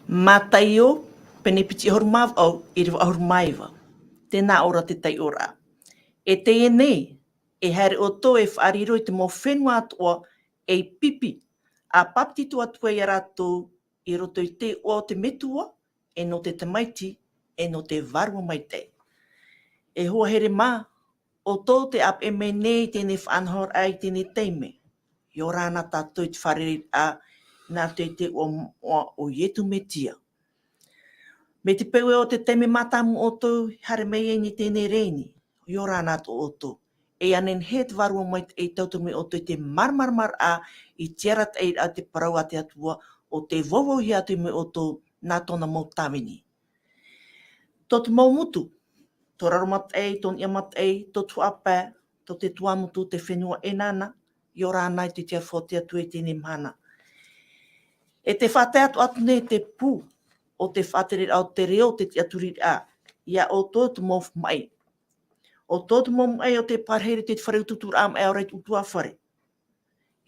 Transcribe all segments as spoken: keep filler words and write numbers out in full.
Mataio, pene piti ʻahuru mā vaʻu, ʻīrava ʻahuru mā iva. Tēnā ʻoe te taiʻoraʻa. E teie nei, e haere ʻoutou e faʻariro i te mau fenua atoʻa ei pipi, ʻa bāpetizo atu ai ia rātou i roto i te iʻoa o te Metua, e nō te Tamaiti, e nō te Vārua Maitaʻi. E hoa here mā, ʻoutou tē ʻāpeʻe mai nei i teie faʻanahoraʻa i teie taime. ʻIa ora na tātou i te fārereiraʻa, nā roto i te iʻoa o Iesu Mesia. Mai te peu ē ʻo te taime mātāmua ʻoutou i haere mai ai i teie reni, ʻia ora na tō ʻoutou. E ʻia nehenehe te Vārua Maitaʻi e tauturu mai ia ʻoutou i te māramaramaraʻa, i te arataʻiraʻa, te parau a te Atua, ʻo tē vauvauhia atu mai ia ʻoutou nā tōna mau tāvini. Tō te mau motu, tō Raro Mataʻi, tō Niʻa Mataʻi, tō Tuhaʻa Pae, tō te Tuamotu, te fenua ʻEnana, ʻia ora na i te tiarofa o te Atua i teie mahana. E tē faʻatae atoʻa atu nei te pū o te faʻatereraʻa o te reo, te tiʻaturiraʻa, ia ʻoutou te mau maʻi. ʻOutou te mau maʻi ʻo tē pārahi ra i te fare utuuturaʻa maʻi ʻaore i te ʻutuāfare.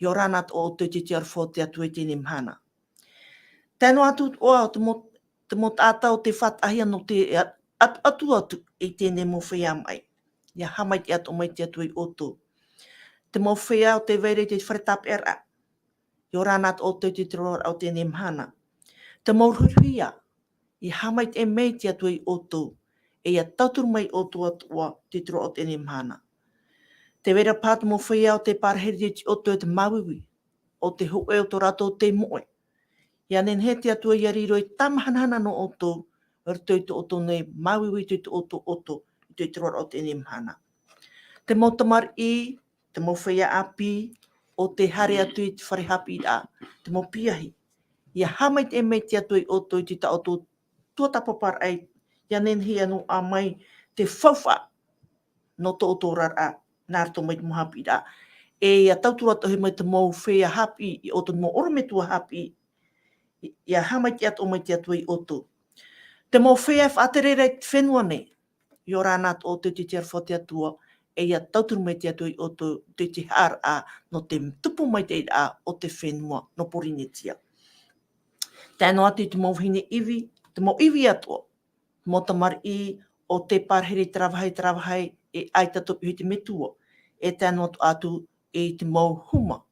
ʻIa ora na tō ʻoutou i te tiarofa o te Atua i teie mahana. Tae noa atu atoʻa te mau, te mau taʻata ʻo tē faʻataʻahia nō te a-, atu, atu atu i teie mau feiā maʻi. ʻIa haʻamaitaʻi atoʻa mai te Atua ia ʻoutou. Te mau feiā ʻo tē vai ra i te fare tāpeʻaraʻa. ʻIa ora na tō ʻoutou i te roaraʻa o teie mahana. Te mau ruruhia, ʻia haʻamaitaʻi mai te Atua ia ʻoutou, e ʻia tauturu mai ia ʻoutou atoʻa i te roaraʻa o teie mahana. Tē vai ra paha te mau feiā ʻo tē pārahi ra i te ʻoto e te māuiui, ʻo te hōʻē o tō rātou tei moʻe. ʻIa nehenehe te Atua ʻia riro ei tāmahanahana nō ʻoutou, i roto i tō ʻoutou nei māuiui, i tō ʻoutou ʻoto, i te roaraʻa o teie mahana. Te mau tamariʻi, te mau feiā ʻāpī, ʻo tē haere atu i te fare haʻapiʻiraʻa, te mau piahi. ʻIa haʻamaitaʻi mai te Atua ia ʻoutou i tā ʻoutou tuatāpaparaʻa, ʻia nehenehe ʻia noaʻa mai te faufaʻa nō tō ʻoutou oraraʻa, nā roto mai te mau haʻapiʻiraʻa. E ʻia tauturu atoʻa mai te mau feiā haʻapiʻi, ia ʻoutou mau ʻorometua haʻapiʻi, ʻia haʻamaitaʻi atoʻa mai te Atua ia ʻoutou. Te mau feiā e faʻatere ra i te fenua nei, ʻia ora na tō ʻoutou i te tiarofa o te Atua, e ʻia tauturu mai te Atua ia ʻoutou i te haʻaraʻa nō te tupu maitaʻiraʻa o te fenua nō Porinetia. Tae noa atu i te mau vahine ivi, te mau ivi atoʻa, mau tamariʻi ʻo tē pārahi ra i terā vāhi, terā vāhi, e ʻaita tō piʻi i te metua, e tae noa atu i te mau huma.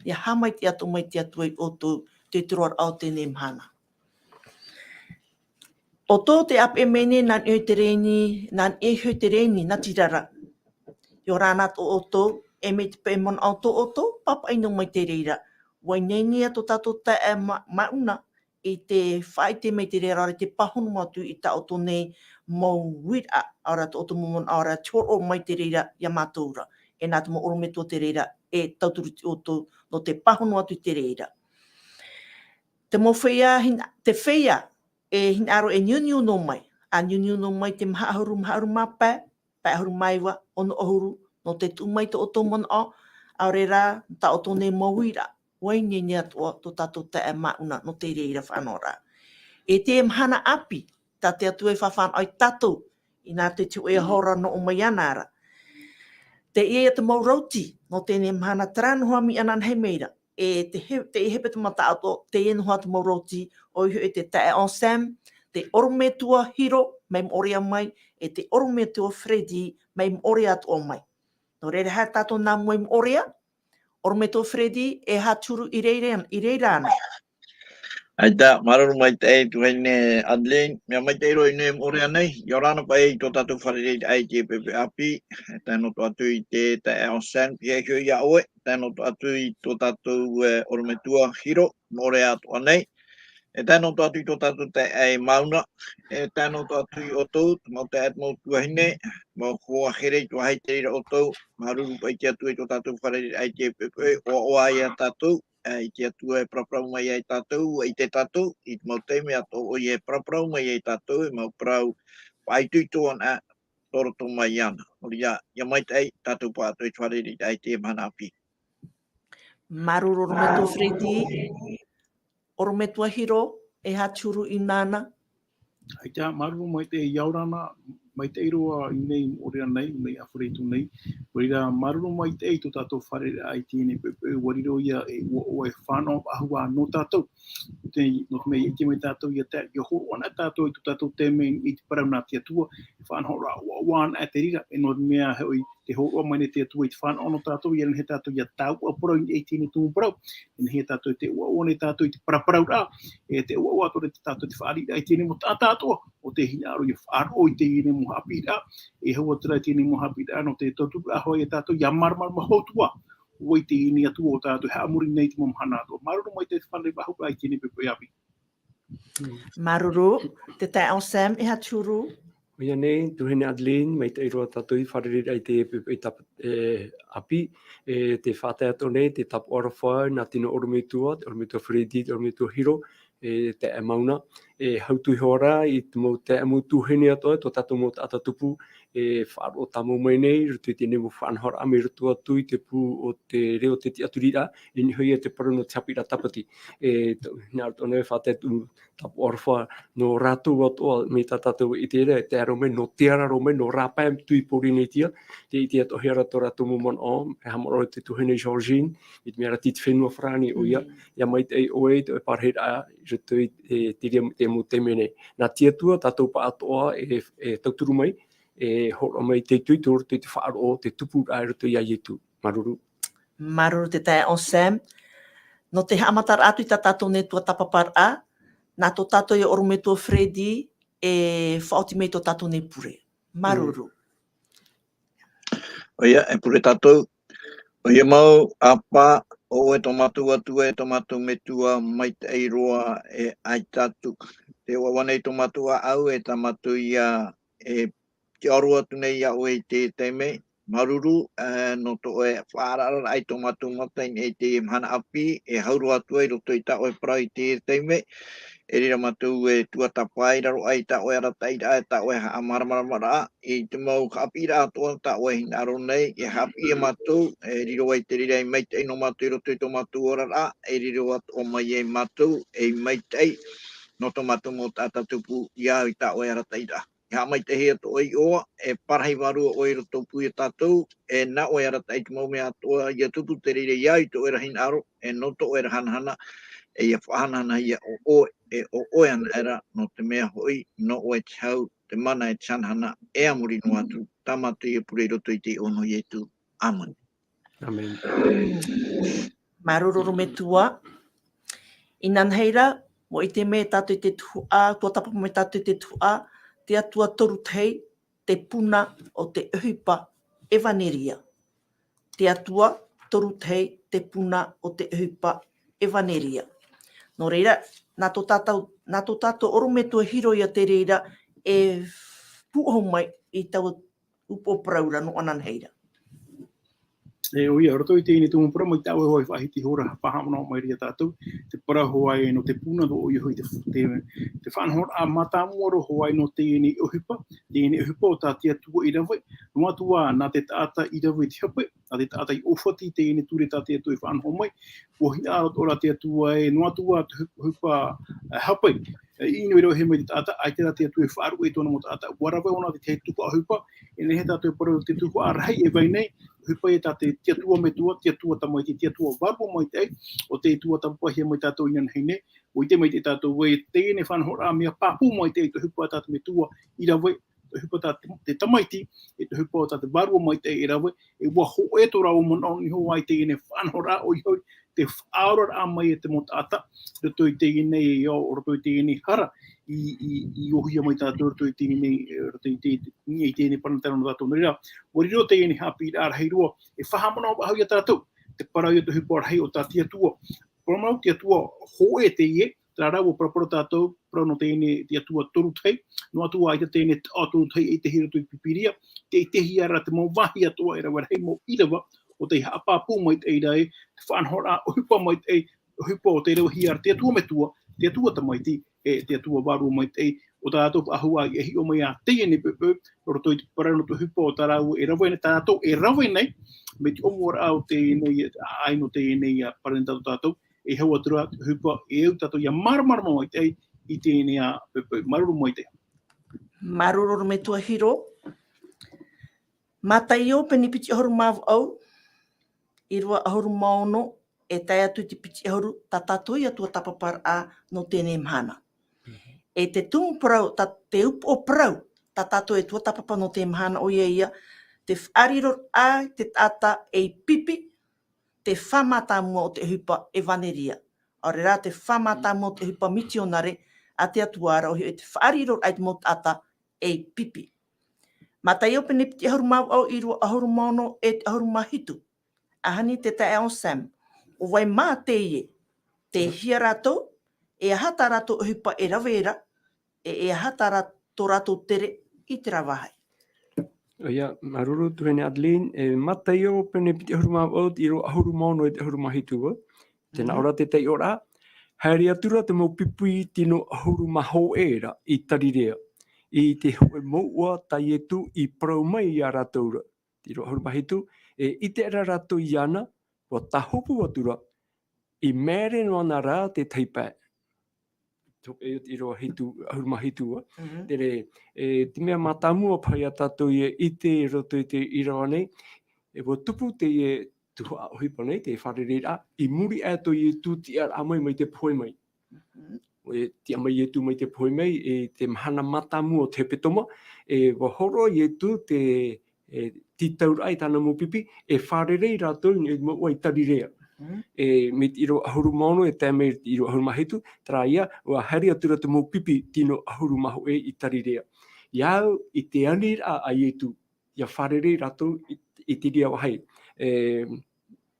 ʻIa haʻamaitaʻi atoʻa mai te Atua ia ʻoutou i te roaraʻa o teie mahana. ʻOutou tē ʻāpeʻe mai nei, nā niʻa i te reni, nā niʻa iho i te reni natirara. ʻIa ora na tō ʻoutou, e mai te peu e manaʻo tō ʻoutou, pāpaʻi noa mai te reira. ʻUa ineine ā tō tātou taeaʻe ma-, Mauna, i te faʻaʻite mai te reira, ʻaore i te pāhono atu i tā ʻoutou nei mau uiraʻa, ʻaore rā tō ʻoutou mau manaʻo, ʻaore rā te hōroʻa mai te reira ia mātou ra. E nā te mau ʻorometua te reira, e tauturu ia ʻoutou nō te pāhono atu i te reira. Te mau feiā, hin-, te feiā, e hinaʻaro e niuniu noa mai. ʻA niuniu noa mai te maha ʻahuru, maha ʻahuru mā pae, pae ʻahuru mā iva, ono ʻahuru, nō te tuʻu mai tō ʻoutou manaʻo, ʻaore rā, tā ʻoutou nei mau uiraʻa. ʻUa ineine atoʻa tō tātou taeaʻe Mauna nō te reira faʻanahoraʻa. E te mahana ʻāpī, tā te Atua e faʻanaho ia tātou, i nā te tiʻa hora nō ʻō mai ana ra. Teie te mau rauti, nō teie mahana, terā noa ʻāmui ananahi mai ra. E te he-, te hepetoma tāʻoto, teie noa te mau rauti, ʻoia hoʻi te taeaʻe Anselme, te ʻorometua Hiro, mai Moʻorea mai, e te ʻorometua Freddy, mai Moʻorea atoʻa mai. Nō reira, haere tātou nā mua i Moʻorea, ʻorometua Freddy, e aha te huru i reira, i reira ana. ʻAita, māuruuru maitaʻi tuahine Adeline, mea maitaʻi roa i nei i Moʻorea nei, ʻia ora na paʻi i tō tātou fārereiraʻa i te poʻipoʻi ʻāpī, e tae noa atu i te taeaʻe Anselme, e hiʻo iā ʻoe, tae noa atu i tō tātou, e, ʻorometua Hiro, Moʻorea atoʻa nei. E tae noa atu i tō tātou taeaʻe Mauna, e tae noa atu i ʻoutou, te mau taeaʻe, te mau tuahine, mau hoa here, ʻaita e vahi te reira ʻoutou, māuruuru paʻi te Atua i tō tātou fārereiraʻa i te poʻipoʻi, ʻoaʻoa ia tātou, e, i te Atua e paraparau mai ia tātou, ʻua ʻite tātou, i te mau taime atoʻa ʻoia e paraparau mai ia tātou, e mau parau faʻaitoito ana, tō roto mai iāna. Nō reira, ʻia maitaʻi tātou pāʻatoʻa i te fārereiraʻa i teie mahana ʻāpī. Māuruuru ʻorometua Freddy, ʻorometua Hiro, e aha te huru i nāna. ʻAita, māuruuru maitaʻi, ʻia ora na, Maitaʻi roa i nei, ʻo reira nei, nei ʻāfare i tū nei. ʻO reira, māuruuru maitaʻi tō tātou fārereiraʻa i teie nei poʻipoʻi, ʻua riro ia ei ʻoaʻoa e fānaʻo faʻahou nō tātou. Te, nō te mea, ʻia ʻite mai tātou, ʻia tae, ʻia hōroʻa anaʻe tātou i tō tātou taime i te parau nā te Atua, e faʻanahoraʻa ʻoaʻoa anaʻe te reira, e nō te mea hoʻi, tē hōroʻa mai nei te Atua i te fānaʻo nō tātou, ʻia nehenehe tātou ʻia tāuʻa parau i teie nei tumu parau, ʻia nehenehe tātou tē ʻoaʻoa nei tātou i te paraparauraʻa, e tē ʻoaʻoa atoʻa ra tātou i te fāriʻiraʻa i teie nei mau taʻata atoʻa, ʻo tē hinaʻaro ʻia faʻaroʻo i teie nei mau haʻapiʻiraʻa, e hau atu ra i teie nei mau haʻapiʻiraʻa, nō te tauturu hoʻi ia tātou, ʻia māramarama hou atu ā, ʻo vai teie nei Atua ʻo tātou e haʻamori nei i te mau mahana atoʻa. Māuruuru maitaʻi te fānaʻo faʻahou i teie nei poʻipoʻi ʻāpī. Māuruuru, te taeaʻe Sam, e aha te huru? ʻOia nei, tuahine Adeline, maitaʻi roa tātou i fārereiraʻa i te poʻipoʻi tapa-, e, ʻāpī, e, tē faʻatae atoʻa nei, te tāpaʻo aroha, nā Tino ʻorometua, te ʻorometua Freddy, te ʻorometua Hiro, e, taeaʻe Mauna, e, hau atu iho ā ra, i te mau taeaʻe mau tuahine atoʻa, tō tātou mau taʻata tupu, e, faʻaroʻo tāmau mai nei, i roto i teie nei mau faʻanahoraʻa, mai roto atu i te pū o te reo o te tiʻaturiraʻa, i niʻa hoʻi i te parau nō te haʻapiʻiraʻa Tāpati. E, tō, hinaʻaro atoʻa nei, faʻatae atu, tāpaʻo aroha nō rātou atoʻa, mai tā tātou e ʻite ra, e tae roa mai, nō te ara roa mai, nō rāpae atu i Pōrīnetia, tē ʻite atoʻahia ra tō rātou mau manaʻo, e haʻamanaʻo i te tuahine Georgine, i te mea ra tei te fenua farāni ʻoia, Mm. ʻia maitaʻi ʻoe, tō ʻoe parahiraʻa, i roto i, e, te reira, te mau taime nei. Nā te Atua, tātou pāʻatoʻa, e, e tauturu mai, e hōroʻa mai te Atua i roto i te faʻaroʻo, te tupuraʻa i roto iā Ietu. Māuruuru. Māuruuru te taeaʻe Sam. Nō te haʻamataraʻa atu i tā tātou nei tuatāpaparaʻa, nā tō tātou ia ʻorometua Freddy, e faʻaoti mai tō tātou nei pure. Māuruuru. Mm. ʻOia, e pure tātou. ʻOia mau, ʻApa, ʻo ʻoe tō mātou Atua, e tō mātou Metua, maitaʻi roa, e ʻaita atu. Tē ʻoaʻoa nei tō mātou ʻāʻau, e tā mātou ia, e tiʻaoro atu nei iā ʻoe i teie taime. Māuruuru, e, nō tō ʻoe faʻaararaʻa i tō mātou mata i niʻa i teie mahana ʻāpī, e hau roa atu ai i roto i tā ʻoe parau i teie taime. E reira mātou e tuatāpapa i raro aʻe i tā ʻoe arataʻiraʻa, e tā ʻoe haʻamāramaramaraʻa, i te mau haʻapiʻiraʻa atoʻa tā ʻoe e hinaʻaro nei, e haʻapiʻi ia mātou, e riro ai te reira ei maitaʻi nō mātou i roto i tō mātou oraraʻa, e riro atoʻa mai ia mātou ei maitaʻi nō tō mātou mau taʻata tupu i au i tā ʻoe arataʻiraʻa. E haʻamaitaʻihia tō ʻoe iʻoa, e parahi vārua ʻoe i roto pū ia tātou, e nā ʻoe arataʻi i te mau mea atoʻa, ʻia tupu te reira i au i tō ʻoe ra hinaʻaro, e nō tō ʻoe ra hanahana, e ʻia faʻahanahana ia ʻo ʻoe, e ʻo ʻoe anaʻe ra, nō te mea hoʻi, nō ʻoe te hau, te mana e te hanahana, e a muri noa atu, tā mātou ia pure i roto i te iʻoa nō Ietu. ʻĀmene. ʻĀmene. Māuruuru ʻorometua. Inanahi ra, ʻua ʻite mai tātou i te tuhaʻa, tuatāpapa mai tātou i te tuhaʻa, te Atua toru tahi, te puna o te ʻohipa ʻevaneria. Te Atua toru tahi, te puna o te ʻohipa ʻevaneria. Nō reira, nā tō tātou, nā tō tātou ʻorometua Hiro ia te reira e pūʻohu mai i taua upoʻo parau ra nō ananahi ra. E, ʻoia, roto i teie nei tumu parau, mai tā ʻoe hoʻi e faʻahiti iho ra, faʻahaʻamanaʻo mai ra ia tātou, te parau hoʻi nō te puna, nō ʻoia hoʻi te, te, te faʻanahoraʻa mātāmua roa hoʻi nō teie nei ʻohipa, teie nei ʻohipa ʻo tā te Atua i rave, noa atu ā nā te taʻata i rave i te hape, nā te taʻata i ʻōfati i teie nei ture tā te Atua i faʻanaho mai, ʻua hinaʻaro atoʻa ra te Atua ē, noa atu ā te ʻohi-, ʻohipa, e, hape, e, i ʻō nei e rave mai te taʻata, ʻaita rā te Atua e faʻaruʻe i tōna mau taʻata, ʻua rave ʻōna i te tahi tuhaʻa ʻohipa, e nehenehe tātou e parau te tuhaʻa rahi e vai nei, ʻohipa ia tā te, te Atua Metua, te Atua Tamaiti, te Atua Vārua Maitaʻi, ʻo tē tuatāpapahia mai tātou inanahi nei, ʻua ʻite maitaʻi tātou ē, teie nei faʻanahoraʻa mea pāpū maitaʻi te ʻohipa tā te Metua i rave, te ʻohipa tā te, te Tamaiti, e te ʻohipa tā te Vārua Maitaʻi e rave, e ʻua hōʻē tō rāua manaʻo i niʻa i teie nei faʻanahoraʻa ʻoia hoʻi, te faʻaoraraʻa mai e te mau taʻata, roto i teie nei, ʻo, roto i teie nei hara, i, i, i ʻōhia mai tātou roto i teie nei, roto i te, i teie nei parau nō tātou. Nō reira, ʻua riro teie nei haʻapiʻiraʻa rahi roa, e faʻahaʻamanaʻo faʻahou ia tātou, te parau ia te ʻohipa rahi ʻo tā te Atua. Parau mau te Atua hōʻē teie, terā rā ʻua paraparau tātou, parau nō teie nei te Atua toru tahi, noa atu ā ʻaita teie nei taʻata toru tahi e ʻitehia i roto i te Pīpīria, tē ʻitehia ra te mau vāhi atoʻa e rave rahi mau ʻīrava, ʻo tei haʻapāpū maitaʻi ra ē, te faʻanahoraʻa ʻohipa maitaʻi, ʻohipa ʻo tei ravehia ra te Atua Metua, te Atua Tamaiti, e te Atua Vārua Maitaʻi, ʻo tā rātou faʻahou ā e hiʻo mai ā teie nei poʻipoʻi, nō roto i te parau nō te ʻohipa ʻo tā rāua e rave nei, tā rātou e rave nei, mai te ʻōmuaraʻa o teie nei, ʻāʻai nō teie nei, ā, parau nō tātou, e hau atu ra te ʻohipa, e au tātou ʻia māramarama maitaʻi i teie nei, ā, poʻipoʻi, māuruuru maitaʻi. Māuruuru metua Hiro. Mataio pene piti ʻahuru mā vaʻu, ʻīrava ʻahuru mā ono, e tae atu i te piti ʻahuru, tā tātou ia tuatāpaparaʻa nō teie mahana. E te tumu parau, tā te upoʻo parau, tā tātou e tuatāpapa nō teie mahana ʻoia ia, te faʻariroraʻa i te taʻata ei pipi, te fā mātāmua o te ʻohipa ʻevaneria. ʻAore rā te fā mātāmua o te ʻohipa mitionare a te Atua ra ʻoia hoʻi te faʻariroraʻa i te mau taʻata ei pipi. Mataio pene piti ʻahuru mā vaʻu, ʻīrava ʻahuru mā ono e te ʻahuru mā hitu. ʻAhani te taeaʻe ʻo Sam. ʻO vai mā teie? Tei hea rātou? E aha tā rātou ʻohipa e rave ra? E, e aha tā rā-, tō rātou tere i terā vāhi? ʻOia, māuruuru tuahine Adeline, e Mataio pene piti ʻahuru mā vaʻu, ʻīrava ʻahuru mā ono e te ʻahuru mā hitu. Tēnā ʻō ra te taiʻoraʻa, haere atu ra te mau pipi tino ʻahuru mā hōʻē ra i Tarirea, i te hōʻē mouʻa tā Ietu i parau mai ia rātou ra. ʻĪrava ʻahuru mā hitu, e ʻite ra rātou iāna, ʻua tāhopu atu ra, i māere noa na rā te tahi pae. Tō, e, ʻīrava hitu, ʻahuru mā hitu, ā. Terā, e, te mea mātāmua paha ia tātou e ʻite i roto i te ʻīrava nei, e ʻua tupu teie tuhaʻa ʻohipa nei, te fārereiraʻa, i muri aʻe tō Ietu tiʻaraʻa mai, mai te pohe mai. E tiʻa mai Ietu mai te pohe mai, e te mahana mātāmua o te hepetoma, e ʻua hōroʻa Ietu te, e, tītauraʻa i tāna mau pipi, e fārerei rātou i niʻa i te mouʻa i Tarirea. E, mai te ʻīrava ʻahuru mā ono, e tae mai i te ʻīrava ʻahuru mā hitu, terā ia, ʻua haere atu ra te mau pipi tino ʻahuru mā hōʻē i Tarirea. ʻIa au, i te aniraʻa a Ietu, ʻia fārerei rātou i, i te reira vāhi. E,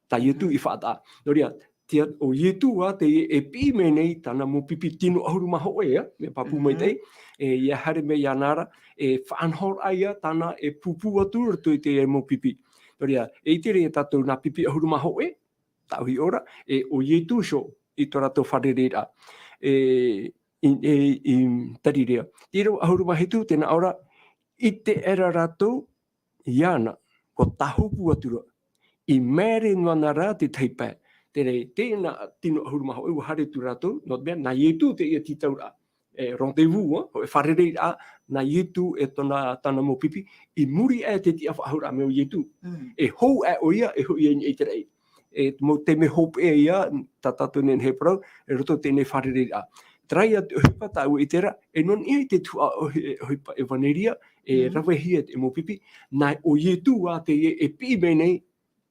tā Ietu i faʻataʻa. Nō reira, te, ʻo Ietu ā teie e piʻi mai nei tāna mau pipi tino ʻahuru mā hōʻē, ā, mea pāpū maitaʻi, e, ʻia haere mai iāna ra, e faʻanahoraʻa ia tāna e pūpū atu i roto i teie mau pipi. Nō reira, e ʻite ra ia tātou nā pipi ʻahuru mā hōʻē, tāʻu hiʻo ra, e ʻo Ietu iho i tō rātou fārereiraʻa. E, i, e, i Tarirea. ʻĪrava ʻahuru mā hitu, tēnā ʻō ra, ʻite ra rātou iāna, ʻua tāhopu atu ra, i māere noa na rā te tahi pae. Terā, tēnā tino ʻahuru mā hōʻē ʻua haere atu rātou, nō te mea, nā Ietu teie tītauraʻa. E, rendez-vous, ā, hōʻē fārereiraʻa, nā Ietu e tōna, tāna mau pipi, i muri aʻe i te tiʻafaʻahouraʻa mai o Ietu. E hou aʻe ʻoia, e hoʻi ai i niʻa i te raʻi. E te mau taime hopeʻa ia, tā tātou e nehenehe e parau, i roto i teie fārereiraʻa. Terā ia te ʻohipa tāʻu e ʻite ra, e nō niʻa i te tuhaʻa ʻohi-, ʻohipa ʻevaneria, e ravehia te mau pipi, nā ʻo Ietu ā teie e piʻi mai nei,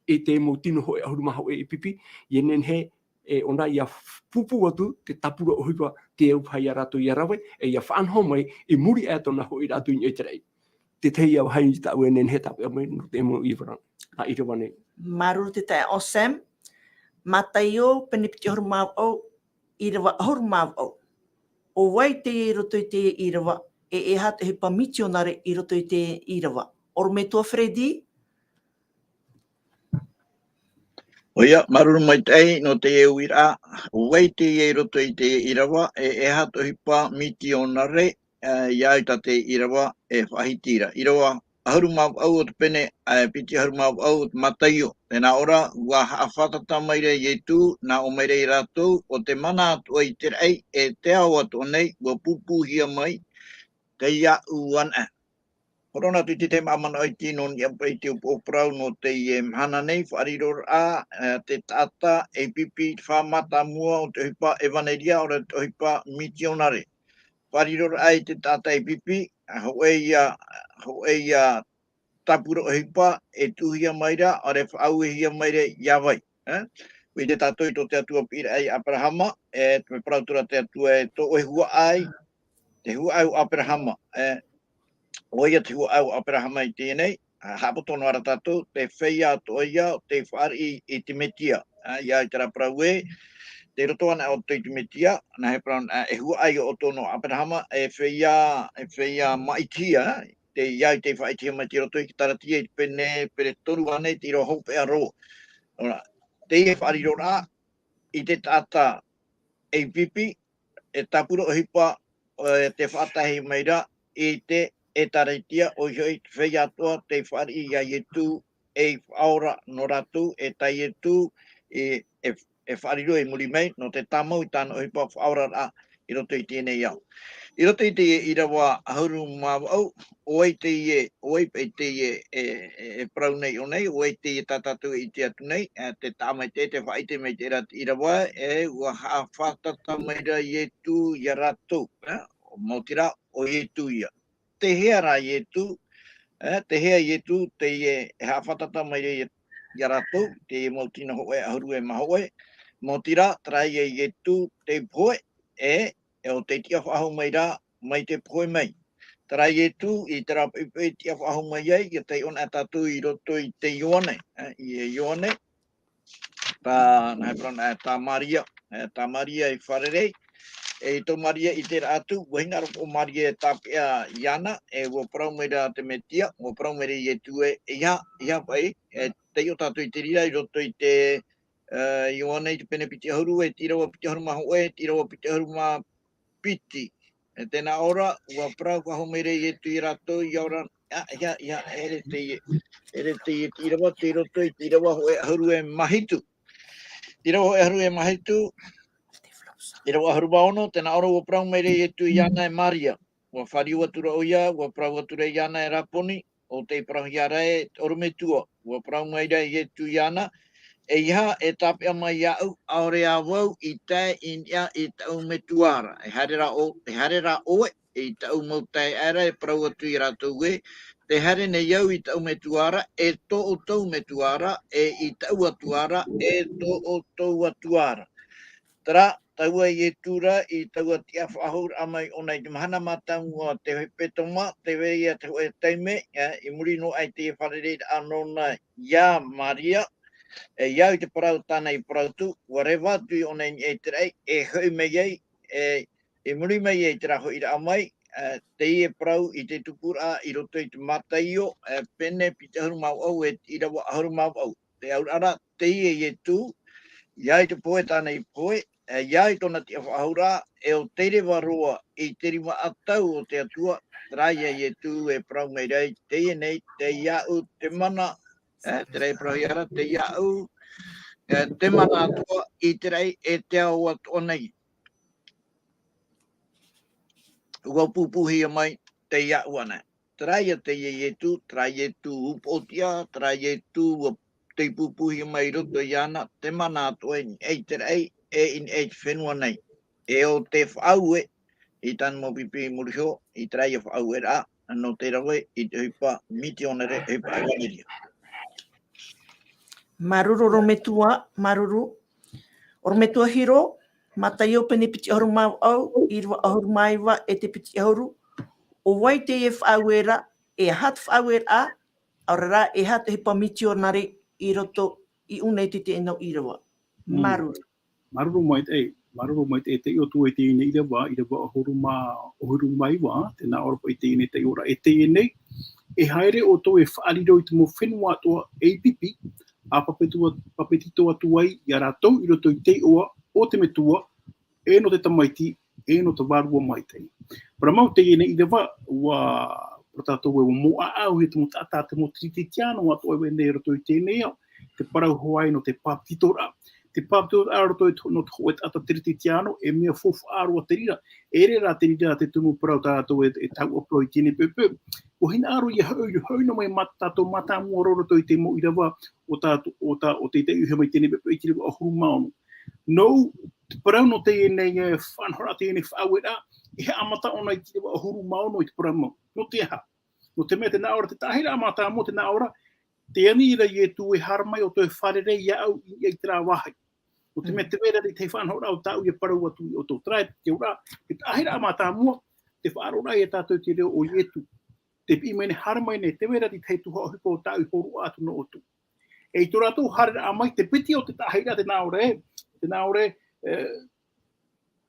i te mau tino hōʻē ʻahuru mā hōʻē i pipi, ʻia nehenehe, e ʻōna ʻia f-, pūpū atu te tāpura ʻohipa, te au paha ia rātou ʻia rave, e ʻia faʻanaho mai, i muri aʻe tōna hoʻi rātou i niʻa i te raʻi. Te tahi ia vāhi tāʻu e nehenehe e tāpeʻa mai nō te mau ʻīrava, nā ʻīrava nei. Māuruuru te taeaʻe ʻo Sam, Mataio, pene piti ʻahuru mā vaʻu, ʻīrava ʻahuru mā vaʻu. ʻO vai teie i roto i teie ʻīrava, e, e aha te ʻohipa mitionare i roto i teie ʻīrava? ʻOrometua Freddy? ʻOia, māuruuru maitaʻi nō teie uiraʻa, ʻo vai teie i roto i teie ʻīrava, e, e aha te ʻohipa mitionare, e, ʻia au i tā teie ʻīrava e faʻahiti ra. ʻĪrava ʻahuru mā vaʻu o te pene, e, piti ʻahuru mā vaʻu o te Mataio. Tēnā ʻō ra, ʻua haʻafātata mai ra Ietu, nā ʻō mai ra ia rātou, ʻo te mana atoʻa i te raʻi, e te ao atoʻa nei, ʻua pūpūhia mai, tei iāʻu anaʻe. Hōroʻa atu i te tahi mau manaʻo iti nō niʻa paʻi i te upoʻo parau nō teie mahana nei, faʻariroraʻa, e, te taʻata e pipi, fā mātāmua o te ʻohipa ʻevaneria, ʻaore te ʻohipa mitionare. Faʻariroraʻa i te taʻata e pipi, hōʻē ia, hōʻē ia tāpura ʻohipa e tuʻuhia mai ra, ʻaore faʻauehia mai ra ia vai, e? ʻUa ʻite tātou i tō te Atua piʻiraʻa ia Aperahama, e, te parau atu ra te Atua e tō ʻoe huaʻai, te huaʻai o Aperahama, e, ʻoia te huaʻai o Aperahama i teie nei, a, haʻapoto noa ra tātou, te feiā atoʻa ia, tei fāriʻi i te Metia, a, ʻia au i terā parau ē, tei roto anaʻe ʻoutou i te Metia, nā hea parau, a, e huaʻai ʻoutou nō Aperahama, e feiā, e feiā maʻitihia, tei, ʻia au i te faʻaʻitehia mai i roto i te Kalatia i te pene, pene toru ānei, te ʻīrava hopeʻa roa. Ora, teie faʻariroraʻa i te taʻata ei pipi, e tāpura ʻohipa, e, tei faʻatae mai ra i te ʻĒtārētia, ʻoia hoʻi te feiā atoʻa tei fāriʻi ia Ietu ei Faʻaora nō rātou, e tā Ietu, e, e, e faʻariro i muri mai, nō te tāmau i tāna ʻohipa faʻaoraraʻa, i roto i teie nei ao. I roto i te ʻīrava ʻahuru mā vaʻu, ʻo vai teie, ʻo vai paʻi teie e, e, e parau nei i ʻō nei, ʻo vai teie tā tātou e ʻite atu nei, e, te taʻa maitaʻi, te faʻaʻite maitaʻi ra te ʻīrava, e, ʻua haʻafātata mai ra Ietu ia rātou, e, maoti rā, ʻo Ietu ia. Tei hea rā Ietu, e, tei hea Ietu, teie e haʻafātata mai ra ia, ia rātou, teie mau tino hōʻē ʻahuru e mā hōʻē, maoti rā, terā ia Ietu, te pohe, e, e ʻo tei tiʻa faʻahou mai ra, mai te pohe mai. Terā Ietu, i terā poʻipoʻi tiʻa faʻahou mai ai, ʻia taiʻo anaʻe tātou i roto i te Ioane, e, i Ioane, tā, nā, e parau na, e, tā Maria, e, tā Maria i fārerei, e, i tō Maria i ʻite ra atu, ʻua hinaʻaro ʻo Maria e tāpeʻa iāna, e, ʻua parau mai ra te Metia, ʻua parau mai ra Ietu e, e ʻeiaha, ʻeiaha paʻi, e, taiʻo tātou i te reira i roto i te, e, Ioane i te pene piti ʻahuru, e te ʻīrava piti ʻahuru mā hōʻē, e te ʻīrava piti ʻahuru mā piti. E tēnā ʻō ra, ʻua parau faʻahou mai ra Ietu ia rātou, ʻia ora, ʻa, ʻeiaha, ʻeiaha, ʻeʻere teie, ʻeʻere teie te ʻīrava, tei roto i te ʻīrava hōʻē ʻahuru e mā hitu. Te ʻīrava hōʻē ʻahuru e mā hitu, ʻīrava ʻahuru mā ono, tēnā ʻō ra, ʻua parau mai ra Ietu iāna e Maria. ʻUa fāriu atu ra ʻoia, ʻua parau atu ra iāna e Raponi, ʻo tei parauhia ra e te ʻorometua. ʻUa parau mai ra Ietu iāna, ʻeiaha e tāpeʻa mai iāʻu, ʻaore ā vau i tae i niʻa i taʻu metua ra. E haere rā ʻo, e haere rā ʻoe i taʻu mau taeaʻe ra, e parau atu ia rātou ē, tē haere nei au i taʻu metua ra, e tō ʻoutou metua ra, e i taʻu Atua ra, e tō ʻoutou Atua ra. Terā, taua Ietu ra, i taua tiʻa faʻahouraʻa mai ʻōna i te mahana mātāmua o te hepetoma, tē vai ra te hōʻē taime, e, i muri noa aʻe i te fārereiraʻa nōna ia Maria, e, ʻia au i te parau tāna i parau atu, ʻua reva atu ʻōna i niʻa i te raʻi, e hoʻi mai ai, e, i muri mai ai i terā hoʻiraʻa mai, e, teie parau i te tupuraʻa i roto i te Mataio, e, pene piti ʻahuru mā vaʻu, e te ʻīrava ʻahuru mā vaʻu. Te auraʻa ra, teie Ietu, ʻia au i te pohe tāna i pohe, e, ʻia au i tōna tiʻa faʻahouraʻa, e ʻo tei reva roa i te rima ʻatau o te Atua, terā ia Ietu e parau mai ra i teie nei, tei iāʻu te mana, e, terā e parauhia ra, tei iāʻu, e, te mana atoʻa i te raʻi e te ao atoʻa nei. ʻUa pūpūhia mai, tei iāʻu anaʻe. Terā ia teie Ietu, terā Ietu upoʻotiʻa, terā Ietu ʻua tei pūpūhia mai i roto iāna, te mana atoʻa i niʻa i te raʻi, e i niʻa i te fenua nei. E ʻo te faʻaue, i tāna mau pipi i muri iho, i terā ia faʻaueraʻa, nō te rave, i te ʻohipa mitionare, ʻohipa ʻevaneria. Māuruuru ʻorometua, māuruuru. ʻOrometua Hiro, Mataio pene piti ʻahuru mā vaʻu, ʻīrava ʻahuru mā iva e te piti ʻahuru. ʻO vai teie faʻaueraʻa, e aha te faʻaueraʻa, ʻaore rā, e aha te ʻohipa mitionare i roto i ʻōna i te, teie nau ʻīrava. Mm. Māuruuru. Māuruuru maitaʻi, māuruuru maitaʻi, e taiʻo atu i teie nei ʻīrava, ʻīrava ʻahuru mā, ʻahuru mā iva, tēnā ʻō ra paʻi teie nei taiʻoraʻa, e teie nei, e haere ʻoutou e faʻariro i te mau fenua atoʻa ei pipi, ʻa papetito, papetito atu ai ia rātou i roto i te iʻoa o te Metua, e nō te Tamaiti, e nō te Vārua Maitaʻi. Parau mau teie nei ʻīrava, ʻua, parau tātou ē, ʻua mau ʻāʻau e te mau taʻata, te mau Teretetiāno atoʻa e vai nei i roto i teie nei ao, te parau hoʻi nō te papetitoraʻa. Te papetitoraʻa i roto i te, nō te hōʻē taʻata Teretetiāno, e mea faufaʻa roa te reira, e ʻere rā te reira te tumu parau tā rātou e, e tauturu i teie nei poʻipoʻi. ʻUa hinaʻaro ia hoʻi, hoʻi noa mai mā tātou mātāmua roa i roto i te mau ʻīrava o tātou, o tā, o tei taiʻohia mai i teie nei poʻipoʻi i te ʻīrava ʻahuru mā ono. Nō te parau nō teie nei, e, faʻanahoraʻa, teie nei faʻaueraʻa, e haʻamata ʻōna i te ʻīrava ʻahuru mā ono i te parau mau. Nō te aha? Nō te mea tēnā ʻō ra te taʻahiraʻa mātāmua, tēnā ʻō ra, tē ani ra Ietu e haere mai ʻoutou e fārerei iāʻu i, i terā vāhi. Nō te mea tē vai ra te tahi faʻanahoraʻa o tāʻu ia parau atu ia ʻoutou. Terā te auraʻa, te taʻahiraʻa mātāmua, te faʻaroʻoraʻa ia tātou i te reo o Ietu. Tē piʻi mai nei, haere mai nei, tē vai ra te tahi tuhaʻa ʻohipa o tāʻu i hōroʻa atu nō ʻoutou. E i tō rātou haereraʻa mai, te piti o te taʻahiraʻa, tēnā ʻō ra, tēnā ʻō ra, e,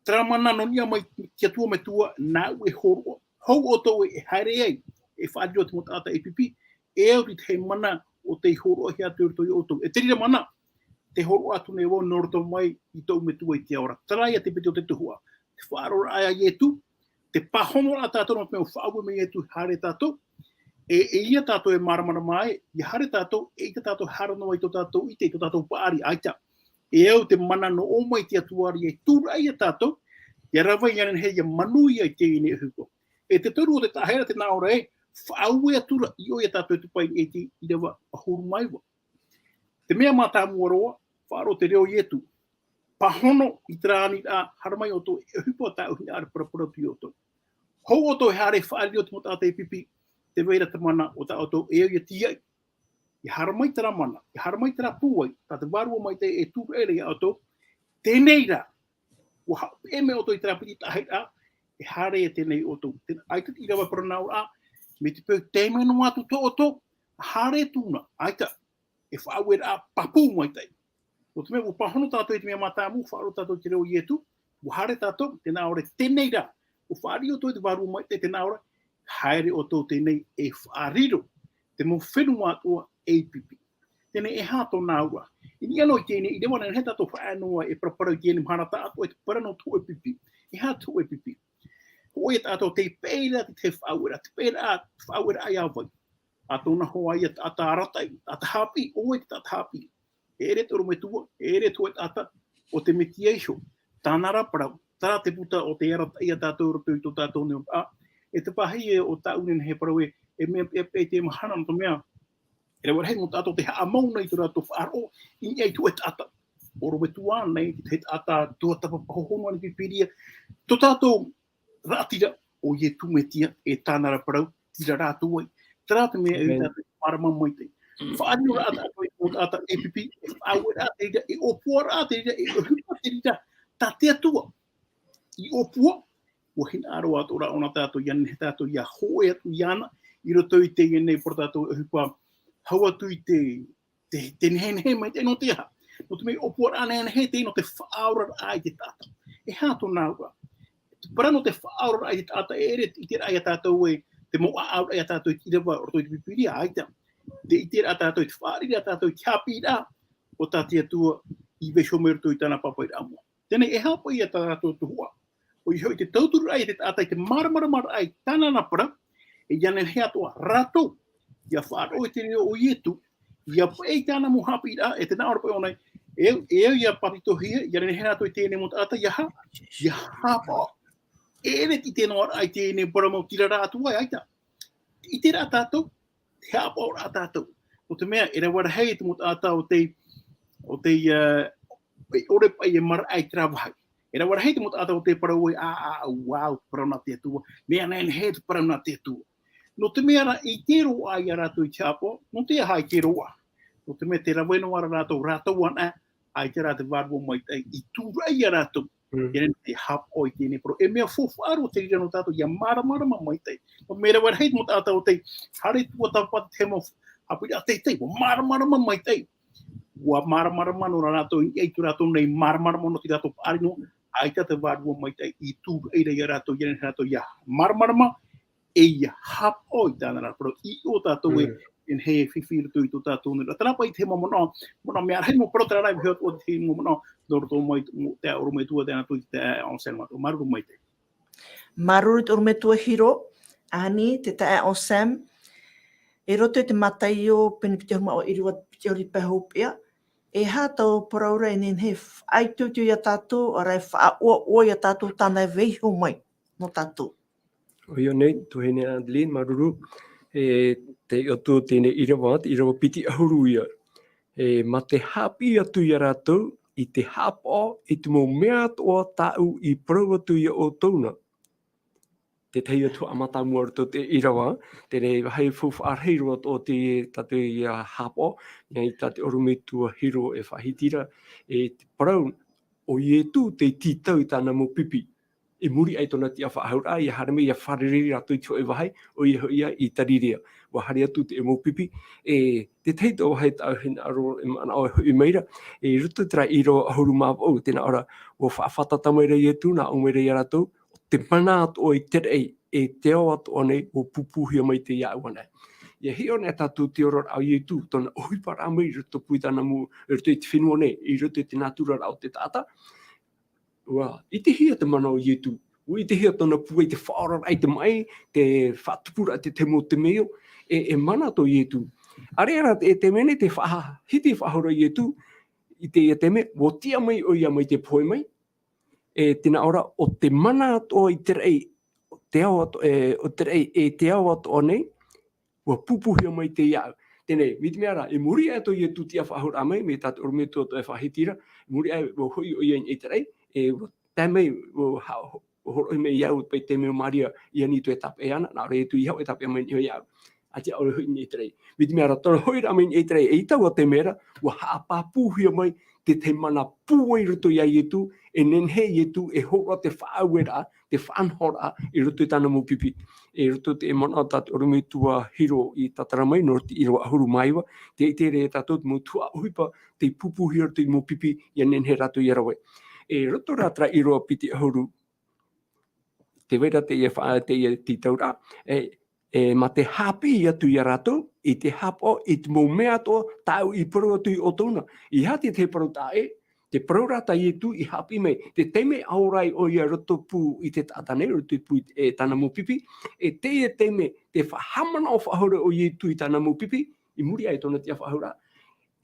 terā mana nō niʻa mai te Atua Metua, nāʻu e hōroʻa. Hou ʻoutou e haere ai, e faʻariro te mau taʻata ei pipi, e au i te tahi mana o tei hōroʻahia atu i roto ia ʻoutou. E te reira mana, tē hōroʻa atu nei vau nō roto mai i tōʻu Metua i te ao ra. Terā ia te piti o te tuhaʻa. Te faʻaroʻoraʻa ia Ietu, te pāhonoraʻa tātou nō te mea ʻua faʻaue mai Ietu e haere tātou. E, e ʻia tātou e māramarama ai, ʻia haere tātou, e ʻaita tātou e haere noa i tō tātou ʻite, i tō tātou paʻari, ʻaita. E au te mana nō ʻō mai te Atua ra e tūraʻi ia tātou, Ia rave ia nehenehe ia manuia i teie nei ʻohipa. E te toru o te taʻahiraʻa tē nā ʻō ra ē, faʻaue atu ra i ʻō ia tātou e tupu i te ʻīrava ʻahuru mā iva. Te mea mātāmua roa, faʻaroʻo te reo o Ietu. Pāhono i terā aniraʻa, haere mai ʻoutou e ʻohipa tāʻu hinaʻaro paraparau atu ia ʻoutou. Hou ʻoutou e haere faʻariro te mau taʻata e pipi, tē vai ra te mana o tā ʻoutou e au ia tīaʻi. Ia haere mai terā mana, ia haere mai terā pūai, tā te Vārua Maitaʻi e tūraʻi ra ia ʻoutou, teie nei rā, ʻua haʻapaʻo mai ʻoutou i terā piti taʻahiraʻa, e haere ia teie nei ʻoutou. Tē, ʻaita te ʻīrava parau nā ʻō ra, mai te peu taime noa atu tō ʻoutou, haere atu na, ʻaita, e faʻaueraʻa pāpū maitaʻi. Nō te mea, ʻua pāhono tātou i te mea mātāmua, faʻaroʻo tātou i te reo o Ietu, ʻua haere tātou, tē nā ʻō ra teie nei rā, ʻua faʻariro ʻoutou e te Vārua Maitaʻi, tē nā ʻō ra, haere ʻoutou teie nei e faʻariro, te mau fenua atoʻa ei pipi. Teie nei e aha tōna auraʻa. I niʻa noa i teie nei ʻīrava, nehenehe tātou e faʻaea noa e paraparau i teie nei mahana taʻatoʻa, e te parau nō te hōʻē pipi. E aha te hōʻē pipi? Hōʻē taʻata tei peʻe ra i te faʻaueraʻa, te peʻeraʻa, faʻaueraʻa ia vai. ʻA tōna hoa ia taʻata arataʻi, taʻata haʻapiʻi, ʻo vai te taʻata haʻapiʻi. E ʻere te ʻorometua, e ʻere te hōʻē taʻata, ʻo te Metia iho. Tāna rā parau, terā te puta o tei arataʻi ia tātou i roto i tō tātou nei ʻōpuaraʻa. E te pāhi ē, ʻo tāʻu nehenehe e parau ē, e mea peʻapeʻa i teie mahana nō te mea, e rave rahi mau taʻata tē haʻamau nei i tō rātou faʻaroʻo i niʻa i te hōʻē taʻata. ʻOrometua ānei, te tahi taʻata tuatāpapa hōhonu ānei i te Pīpīria. Tō tātou raʻatira, ʻo Ietu Metia, e tāna rā parau, tīrā rā atu ai. Terā te mea e ʻere tātou e mārama maitaʻi. Faʻariro rā tātou i te mau taʻata e pipi, e faʻaueraʻa te reira, e ʻōpuaraʻa te reira, e ʻohipa te reira, tā te Atua. I ʻōpua, ʻua hinaʻaro atoʻa ra ʻōna tātou, ia nehenehe tātou ia hōʻē atu iāna, i roto i teie nei parau tātou e ʻohipa, hau atu i te, te, te nehenehe maitaʻi nō te aha. Nō te mea ʻōpuaraʻa nehenehe teie nō te faʻaoraraʻa i te taʻata. E aha tōna auraʻa? Te parau nō te faʻaoraraʻa i te taʻata, e ʻere te ʻiteraʻa ia tātou ē, te mau ʻāʻauraʻa ia tātou i te ʻīrava, roto i te Pīpīria, ʻaita. Te ʻiteraʻa tātou, te fāriʻiraʻa tātou, te haʻapiʻiraʻa, ʻo tā te Atua i vaiiho mai roto i tāna pāpaʻiraʻa moʻa. Teie nei e haʻapaʻo ia tā rātou tuhaʻa. ʻOia hoʻi te tautururaʻa i te taʻata i te māramaramaraʻa i tāna nā parau, e ia nehenehe atoʻa rātou, ia faʻaroʻo i te reo o Ietu, ia peʻe i tāna mau haʻapiʻiraʻa, e tē nā ʻō ra paʻi ʻōna, e, e au ia pāpetitohia, ia nehenehe rātou i teie nei mau taʻata, ia ha, ia haʻapaʻo. E ʻere te ʻite noa ra i teie nei parau mau tīrā rā atu ai, ʻaita. ʻIte rā tātou, te haʻapaʻoraʻa tātou. Nō te mea, e rave rahi te mau taʻata ʻo tei, ʻo tei, ā, e ʻore paʻi e maraʻa i terā vāhi. E rave rahi te mau taʻata ʻo tei parau ai, ā, ā, ā, wow, parau nā te Atua. Mea nehenehe te parau nā te Atua. Nō te mea rā, ʻite roa ia rātou i te haʻapaʻo, nō te aha ʻite roa? Nō te mea, tē rave noa ra rātou, rātou anaʻe, ʻaita rā te Vārua Maitaʻi i tūraʻi ia rātou. Mm. Ia nehenehe te haʻapaʻo i teie nei parau. E mea faufaʻa roa te reira nō tātou, ia māramarama maitaʻi. Nō te mea rave rahi te mau taʻata ʻo tei haere tuatāpapa te mau haʻapiʻiraʻa teitei, ʻua māramarama maitaʻi. ʻUa māramarama noa rātou i, i tō rātou nei māramarama nō te rātou paʻari noa, ʻaita te Vārua Maitaʻi i tūraʻi ra ia rātou, ia nehenehe rātou ia māramarama, e ia haʻapaʻo i tāna rā parau, i ʻō tātou ē, Mm. e nehenehe e fifi i roto i tō tātou nei. Terā paʻi te mau manaʻo, manaʻo mea rahi mau parau terā rā, e vaiiho atu ʻo te mau manaʻo, nō roto mai, mo, te ʻorometua, te ana tui, te, ʻo Sam, māuruuru maitaʻi. Māuruuru te ʻorometua Hiro, Ani, te taeaʻe ʻo Sam. I roto i te Mataio, pene piti ʻahuru mā ʻīrava, piti ʻahuru pae hopeʻa, e aha tau parau ra e nehenehe e faʻaitoito ia tātou, ʻaore rā e faʻaʻoaʻoa ia tātou tāna e vaiiho mai nō tātou. ʻOia nei, tuahine Adeline, māuruuru. E, tei ʻō atu teie nei ʻīrava, te ʻīrava piti ʻahuru ia. E, mā te haʻapiʻi atu ia rātou, i te haʻapaʻo, i te mau mea atoʻa tāʻu i parau atu ia ʻoutou na. Te tahi atu haʻamātāmua roto te ʻīrava, teie nei vāhi faufaʻa rahi roa atoʻa te, tā te ia haʻapaʻo, ia i tā te ʻorometua Hiro e faʻahiti ra, e te parau, ʻo Ietu tei tītau i tāna mau pipi. I muri aʻe i tōna tiʻafaʻahouraʻa, ia haere mai, ia fārerei rātou i te hōʻē vāhi, ʻoia hoʻi ia i Tarirea. ʻUa haere atu te mau pipi, e, te tahi atoʻa vāhi tāʻu e hinaʻaro e manaʻo e hoʻi mai ra, e, i roto i terā ʻīrava ʻahuru mā vaʻu, tē nā ʻō ra, ʻua faʻafātata mai ra Ietu, nā ʻō mai ra ia rātou, te mana atoʻa i te raʻi, e te ao atoʻa nei, ʻua pūpūhia mai teie iāʻu anaʻe. ʻIa hiʻo anaʻe tātou i te oraraʻa o Ietu, tōna ʻohiparaʻa mai i roto pū i tāna mau, i roto i te fenua nei, i roto i te nāturaraʻa o te taʻata, ʻUa ʻitehia te mana o Ietu. ʻUa ʻitehia tōna pūai, te faʻaoraraʻa i te maʻi, te faʻatupuraʻa i te mau temeio, e, e mana tō Ietu. ʻAreʻa rā te, e te mea nei te faʻahiti faʻahou ra Ietu, i teie taime, ʻua tiʻa mai ʻoia mai te pohe mai. e tēnā ʻō ra, ʻo te mana atoʻa i te raʻi, te ao atoʻa, e, ʻo te raʻi, e te ao atoʻa nei, ʻua pūpūhia mai te iāʻu. Teie nei, mai te mea ra, i muri aʻe tō Ietu i tiʻa faʻahou mai, mai tā te ʻorometua atoʻa e faʻahiti ra, i muri aʻe, ʻua hoʻi ʻoia i te raʻi, e, ʻua tae mai, ʻua ha-, ʻua hōroʻahia mai iāʻu paʻi te mea o Maria, i ani atu e tāpeʻa iāna, nā ʻō ra Ietu i haʻu e tāpeʻa mai iāʻu. ʻAita ʻaore hoʻi i te raʻi. Mai te mea ra, tōna hoʻiraʻa mai i te raʻi, eʻita ʻua tae mai ra, ʻua haʻapāpūhia mai te tahi mana pūai i roto iā Ietu, e nehenehe Ietu e hōroʻa te faʻaueraʻa, te faʻanahoraʻa, i roto i tāna mau pipi. I roto i te manaʻo tā te ʻorometua Hiro i tātara mai, nō te ʻīrava ʻahuru mā iva, tē ʻite ra tātou te mau tuhaʻa ʻohipa, tei pūpūhia i roto i te mau pipi, ʻia nehenehe rātou ʻia rave. I roto rā terā ʻīrava piti ʻahuru, tē vai ra teie fa-, teie tītauraʻa, e, e, mā te haʻapiʻi atu ia rātou, i te haʻapaʻo, i te mau mea atoʻa, tāʻu i parau atu ia ʻoutou na. ʻEiaha te tahi parau taʻa ʻē, te parau ra tā Ietu i haʻapiʻi mai, te taime ʻa ora ai ʻoia i rotopū i te taʻata nei, rotopū i, e, tāna mau pipi, e teie taime, tē faʻahaʻamanaʻo faʻahou ra ʻo Ietu i tāna mau pipi, i muri aʻe i tōna tiʻa faʻahou ra,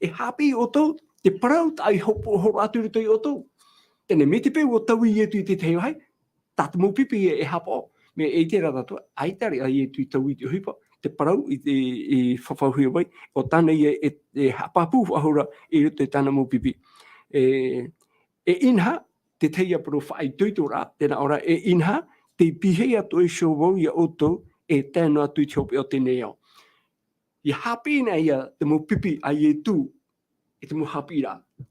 e haʻapiʻi ʻoutou, te parau taʻu i hopo-, hōroʻa atu i roto ia ʻoutou. Teie nei, mai te peu ʻua taui Ietu i te tahi vāhi, tā te mau pipi e, e haʻapaʻo. Mea e ʻite ra tātou, ʻaita rā Ietu i taui i te ʻohipa, te parau i, i, i fafauhia mai, ʻo tāna ia e, e haʻapāpū faʻahou ra i roto i tāna mau pipi. E, e inaha, te tahi ia parau faʻaitoitoraʻa, tēnā ʻō ra, e inaha, tei pīhaʻi atoʻa iho vau ia ʻoutou, e tae noa atu i te hopeʻa o teie nei ao. ʻIa haʻapiʻi na ia te mau pipi a Ietu, i te mau haʻapiʻiraʻa.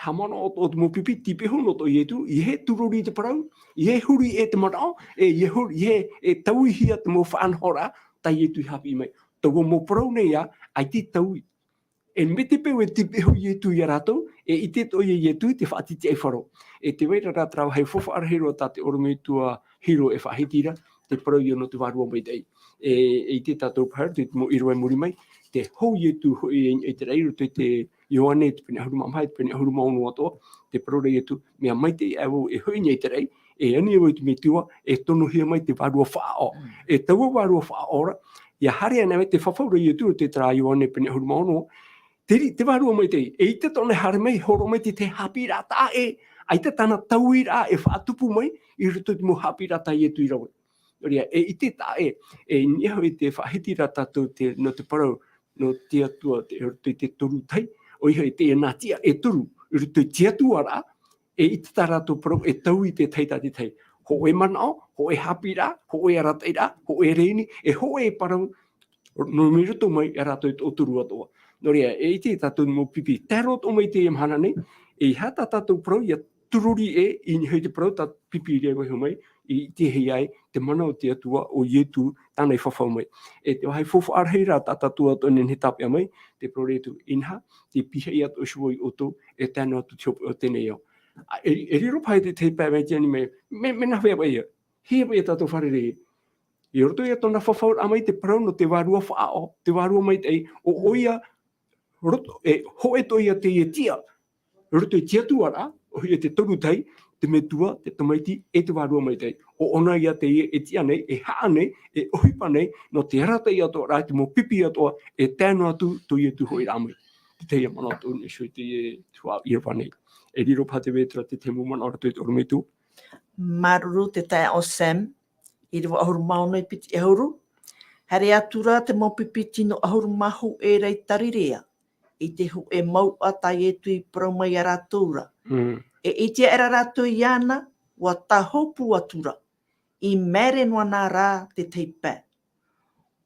Haʻamanaʻo atoʻa te mau pipi, tei pīhaʻi noa atoʻa Ietu, ʻeiaha e tūrori te parau, ʻeiaha e huri ʻē te manaʻo, e ʻeiaha e huri, ʻeiaha e tauihia te mau faʻanahoraʻa, tā Ietu i haʻapiʻi mai. Taua mau parau nei ā, ʻaita i taui. E mai te peu e tei pīhaʻi Ietu ia rātou, e ʻite atoʻa ia Ietu i te faʻatitiʻaifaro. E tē vai ra terā vāhi faufaʻa rahi roa tā te ʻorometua Hiro e faʻahiti ra, te parau ia nō te vārua maitaʻi. E, e ʻite tātou paha ra, te mau ʻīrava i muri mai, tē hou Ietu hoʻi i te raʻi i roto i te Ioane, te pene ʻahuru mā maha, te pene ʻahuru mā ono atoʻa, tē parau ra Ietu, mea maitaʻi ā vau e hoʻi i te raʻi, e ani vau i te metua, e tonohia mai te vārua faʻaʻao. Mm. E taua vārua faʻaʻao ra, ʻia haere ana mai te fafau ra Ietu i roto i terā Ioane pene ʻahuru mā ono, te ri-, te vārua maitaʻi, eʻita atoʻa e haere mai, hōroʻa mai te, te haʻapiʻiraʻa taʻa ʻē, ʻaita tāna tauiraʻa e faʻatupu mai, i roto i te mau haʻapiʻiraʻa tā Ietu i rave. Nō reira, e ʻite taʻa ʻē, e niʻa hoʻi te faʻahiti ra tātou te, nō te parau, nō te Atua, te, i roto i te toru tahi, ʻoia hoʻi te nā tiʻa e toru, i roto i te Atua ra, e ʻite tā rātou parau, e taui te tahi tā te tahi. Hōʻē manaʻo, hōʻē haʻapiʻiraʻa, hōʻē arataʻiraʻa, hōʻē rēni, e hōʻē parau, nō mai roto mai ia rātou e toʻotoru atoʻa. Nō reira, e ʻite tātou mau pipi, tae roa atoʻa mai i teie mahana nei, ʻeiaha tā tātou parau ʻia tūrori ʻē i niʻa i te parau tā pipi i rave mai, i ʻitehia ai te mana o te Atua ʻo Ietu tāna i fafau mai. E te vāhi faufaʻa rahi ra tā tātou atoʻa e nehenehe e tāpeʻa mai, tē parau ra Ietu, inaha, tei pīhaʻi atoʻa iho vau ia ʻoutou, e tae noa atu i te hopeʻa o teie nei ao. Ā, e, e riro paha te, te pae mai te ani mai, mea, mea nāhea paʻi ïa, hea paʻi ïa tātou fārerei. I roto ia tōna fafauraʻa mai te parau nō te vārua faʻaʻao, te vārua maitaʻi, ʻo, ʻoia, roto, e, hōʻē atoʻa ia teie tiʻa, roto i te Atua ra, ʻoia te toru tahi, te Metua, te Tamaiti, e te Vārua Maitaʻi. ʻO ʻōna ia teie e tiʻa nei, e haʻa nei, e ʻohipa nei, nō te arataʻi atoʻa ra, te mau pipi atoʻa, e tae noa atu tō Ietu hoʻiraʻa mai. Te tahi manaʻo tōʻu nei iho i teie tuhaʻa ʻīrava nei. E riro paha te vāhi ra te tahi mau manaʻo i roto i te ʻorometua. Māuruuru te taeaʻe Sam, ʻīrava ʻahuru mā ono e piti ʻahuru. Haere atu ra te mau pipi tino ʻahuru mā hōʻē ra i Tarirea, i te hōʻē mouʻa tā Ietu i parau mai ia rātou ra. Mm. E ʻite aʻera rātou iāna, ʻua tāhopu atu ra, i maere noa na rā te tahi pae.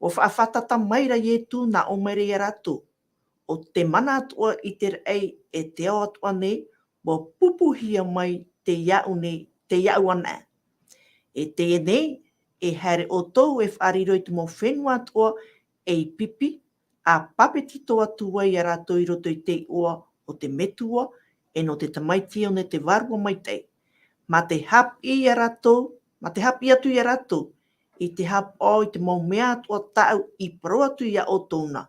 ʻUa faʻafātata mai ra Ietu nā ʻō mai ra ia rātou, ʻo te mana atoʻa i te raʻi e te ao atoʻa nei, ʻua pupuhia mai tei iāʻu nei, tei iāʻu anaʻe. E teie nei, e haere ʻoutou e faʻariro i te mau fenua atoʻa ei pipi, ʻa pāpetito atu ai ia rātou i roto i te iʻoa o te Metua, e nō te Tamaiti, e nō te Vārua Maitaʻi. Mā te haʻapiʻi ia rātou, mā te haʻapiʻi atu ia rātou, i te haʻapaʻo i te mau mea atoʻa tāʻu i parau atu ia ʻoutou na.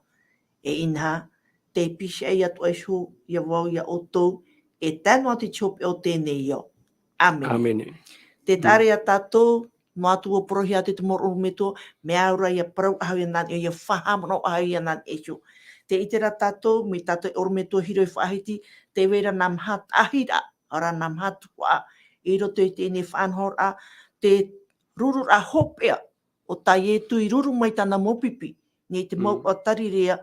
E inaha, tei pīhaʻi atoʻa iho ia vau ia ʻoutou, e tae noa atu i te hopeʻa o teie nei ao. ʻĀmene. ʻĀmene. Tē taʻa ra ia tātou, noa atu ʻua parauhia atu te mau ʻorometua, mea au ra ʻia parau faʻahou iāna, ʻia faʻahaʻamanaʻo faʻahou iāna iho. Tē ʻite ra tātou, mai tā te ʻorometua Hiro i faʻahiti, tē vai ra nā maha tahi ra, ʻaore rā nā maha tuhaʻa, i roto i teie faʻanahoraʻa, te rururaʻa hopeʻa o tā Ietu i ruru mai tāna mau pipi, nei te mau ʻatarirea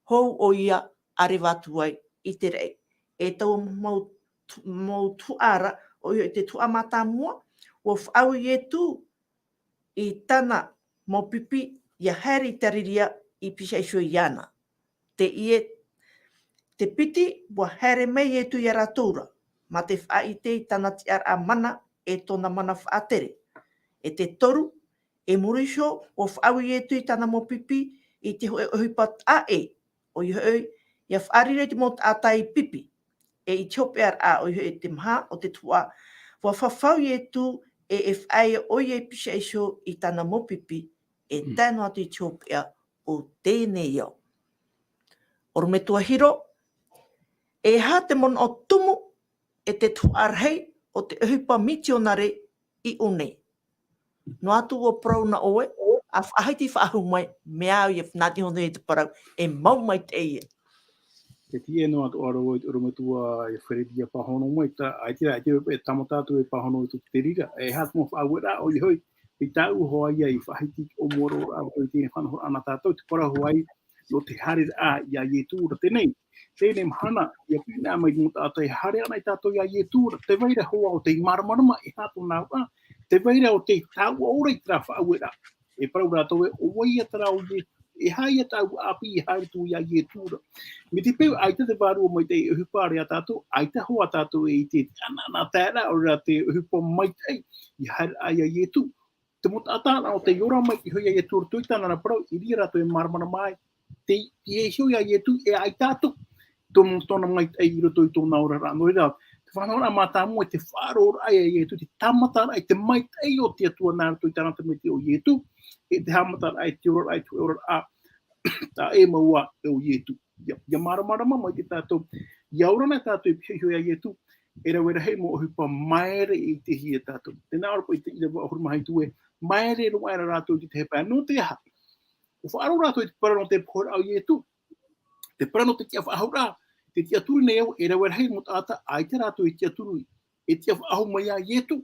hou ʻoia a reva atu ai i te raʻi. E taua mau, mau tuhaʻa ra, ʻoia hoʻi te tuhaʻa mātāmua, ʻua faʻaue Ietu i tāna mau pipi, ʻia haere i te ariria i pīhaʻi iho iāna. Teie, te piti, ʻua haere mai Ietu ia rātou ra, mā te faʻaʻite i tāna tiʻaraʻa mana e tōna mana faʻatere. E te toru, i muri iho, ʻua faʻaue Ietu i tāna mau pipi i te hōʻē ʻohipa taʻa ʻē, ʻoia hoʻi, ʻia faʻariro i te mau taʻata i pipi. E i te hopeʻaraʻa, ʻoia hoʻi te maha o te tuhaʻa, ʻua fafau Ietu e, e faʻaea ʻoia i pīhaʻi iho i tāna mau pipi, e tae noa atu i te hopeʻa o teie nei ao. ʻOrometua Hiro, e aha te manaʻo tumu e te tuhaʻa rahi o te ʻohipa mitionare i ʻō nei? Noa atu ʻua parau na ʻoe, ʻa faʻahiti faʻahou mai, mea au ia nā te hono i te parau, e mau maitaʻi ia. Te tiʻa noa atu ʻaroa i te ʻorometua ia Feredi ʻia pāhono mai, tā, ʻaita rā, ʻaita rā, e tāmata atu e pāhono i tō te reira, e aha te mau faʻaueraʻa, ʻoia hoʻi, i tāʻu hoa ia i faʻahiti ʻōmuaraʻa, ʻo i teie faʻanahoraʻa nā tātou, te parau hoʻi, nō te haereraʻa ia Ietu ra teie nei. Teie mahana, ʻia pīhaʻi mai te mau taʻata e haere ana ia tātou ia Ietu ra, tē vai ra hoʻi ʻo tei māramarama, e aha tōna auraʻa, tē vai ra ʻo tei taua ora i terā faʻaueraʻa. E parau rātou ē, ʻo vai ia terā ʻo Ie-, e aha ia tāua ʻāpī e haere atu ia Ietu ra. Mai te peu, ʻaita te vārua maitaʻi e ʻohipa ra ia tātou, ʻaita hoʻi tātou e ʻite ana, ana tae ra, ʻo rā te ʻohipa maitaʻi, i haere ai ia Ietu. Te mau taʻata ʻo tei ora mai i hōʻē ia Ietu i roto i tāna ra parau, i reira rātou e māramarama ai. Te, te iho ia Ietu e ʻaita atu tō, tōna maitaʻi i roto i tōna oraraʻa. Nō reira, te faʻanahoraʻa mātāmua, te faʻaroʻoraʻa ia Ietu, te tāmataraʻa i te maitaʻi o te Atua nā roto i tāna tamaiti ʻo Ietu, e te haʻamataraʻa i te oraraʻa, i te oraraʻa, taʻa ʻē mau ā o Ietu. ʻIa, ʻia māramarama mai tātou, ʻia ora na tātou i pīhaʻi iho ia Ietu, e rave rahi mau ʻohipa māere i te hia tātou. Tē nā ʻō ra paʻi te ʻīrava ʻahuru mā hitu ē, māere roa aʻera rātou i te tahi pae. Nō te aha? ʻUa faʻaroʻo rātou i te parau nō te pohe o Ietu. Te parau nō te tiʻafaʻahouraʻa, te tiʻaturi nei au, e rave rahi mau taʻata, ʻaita rātou e tiʻaturi, e tiʻafaʻahou mai ia Ietu.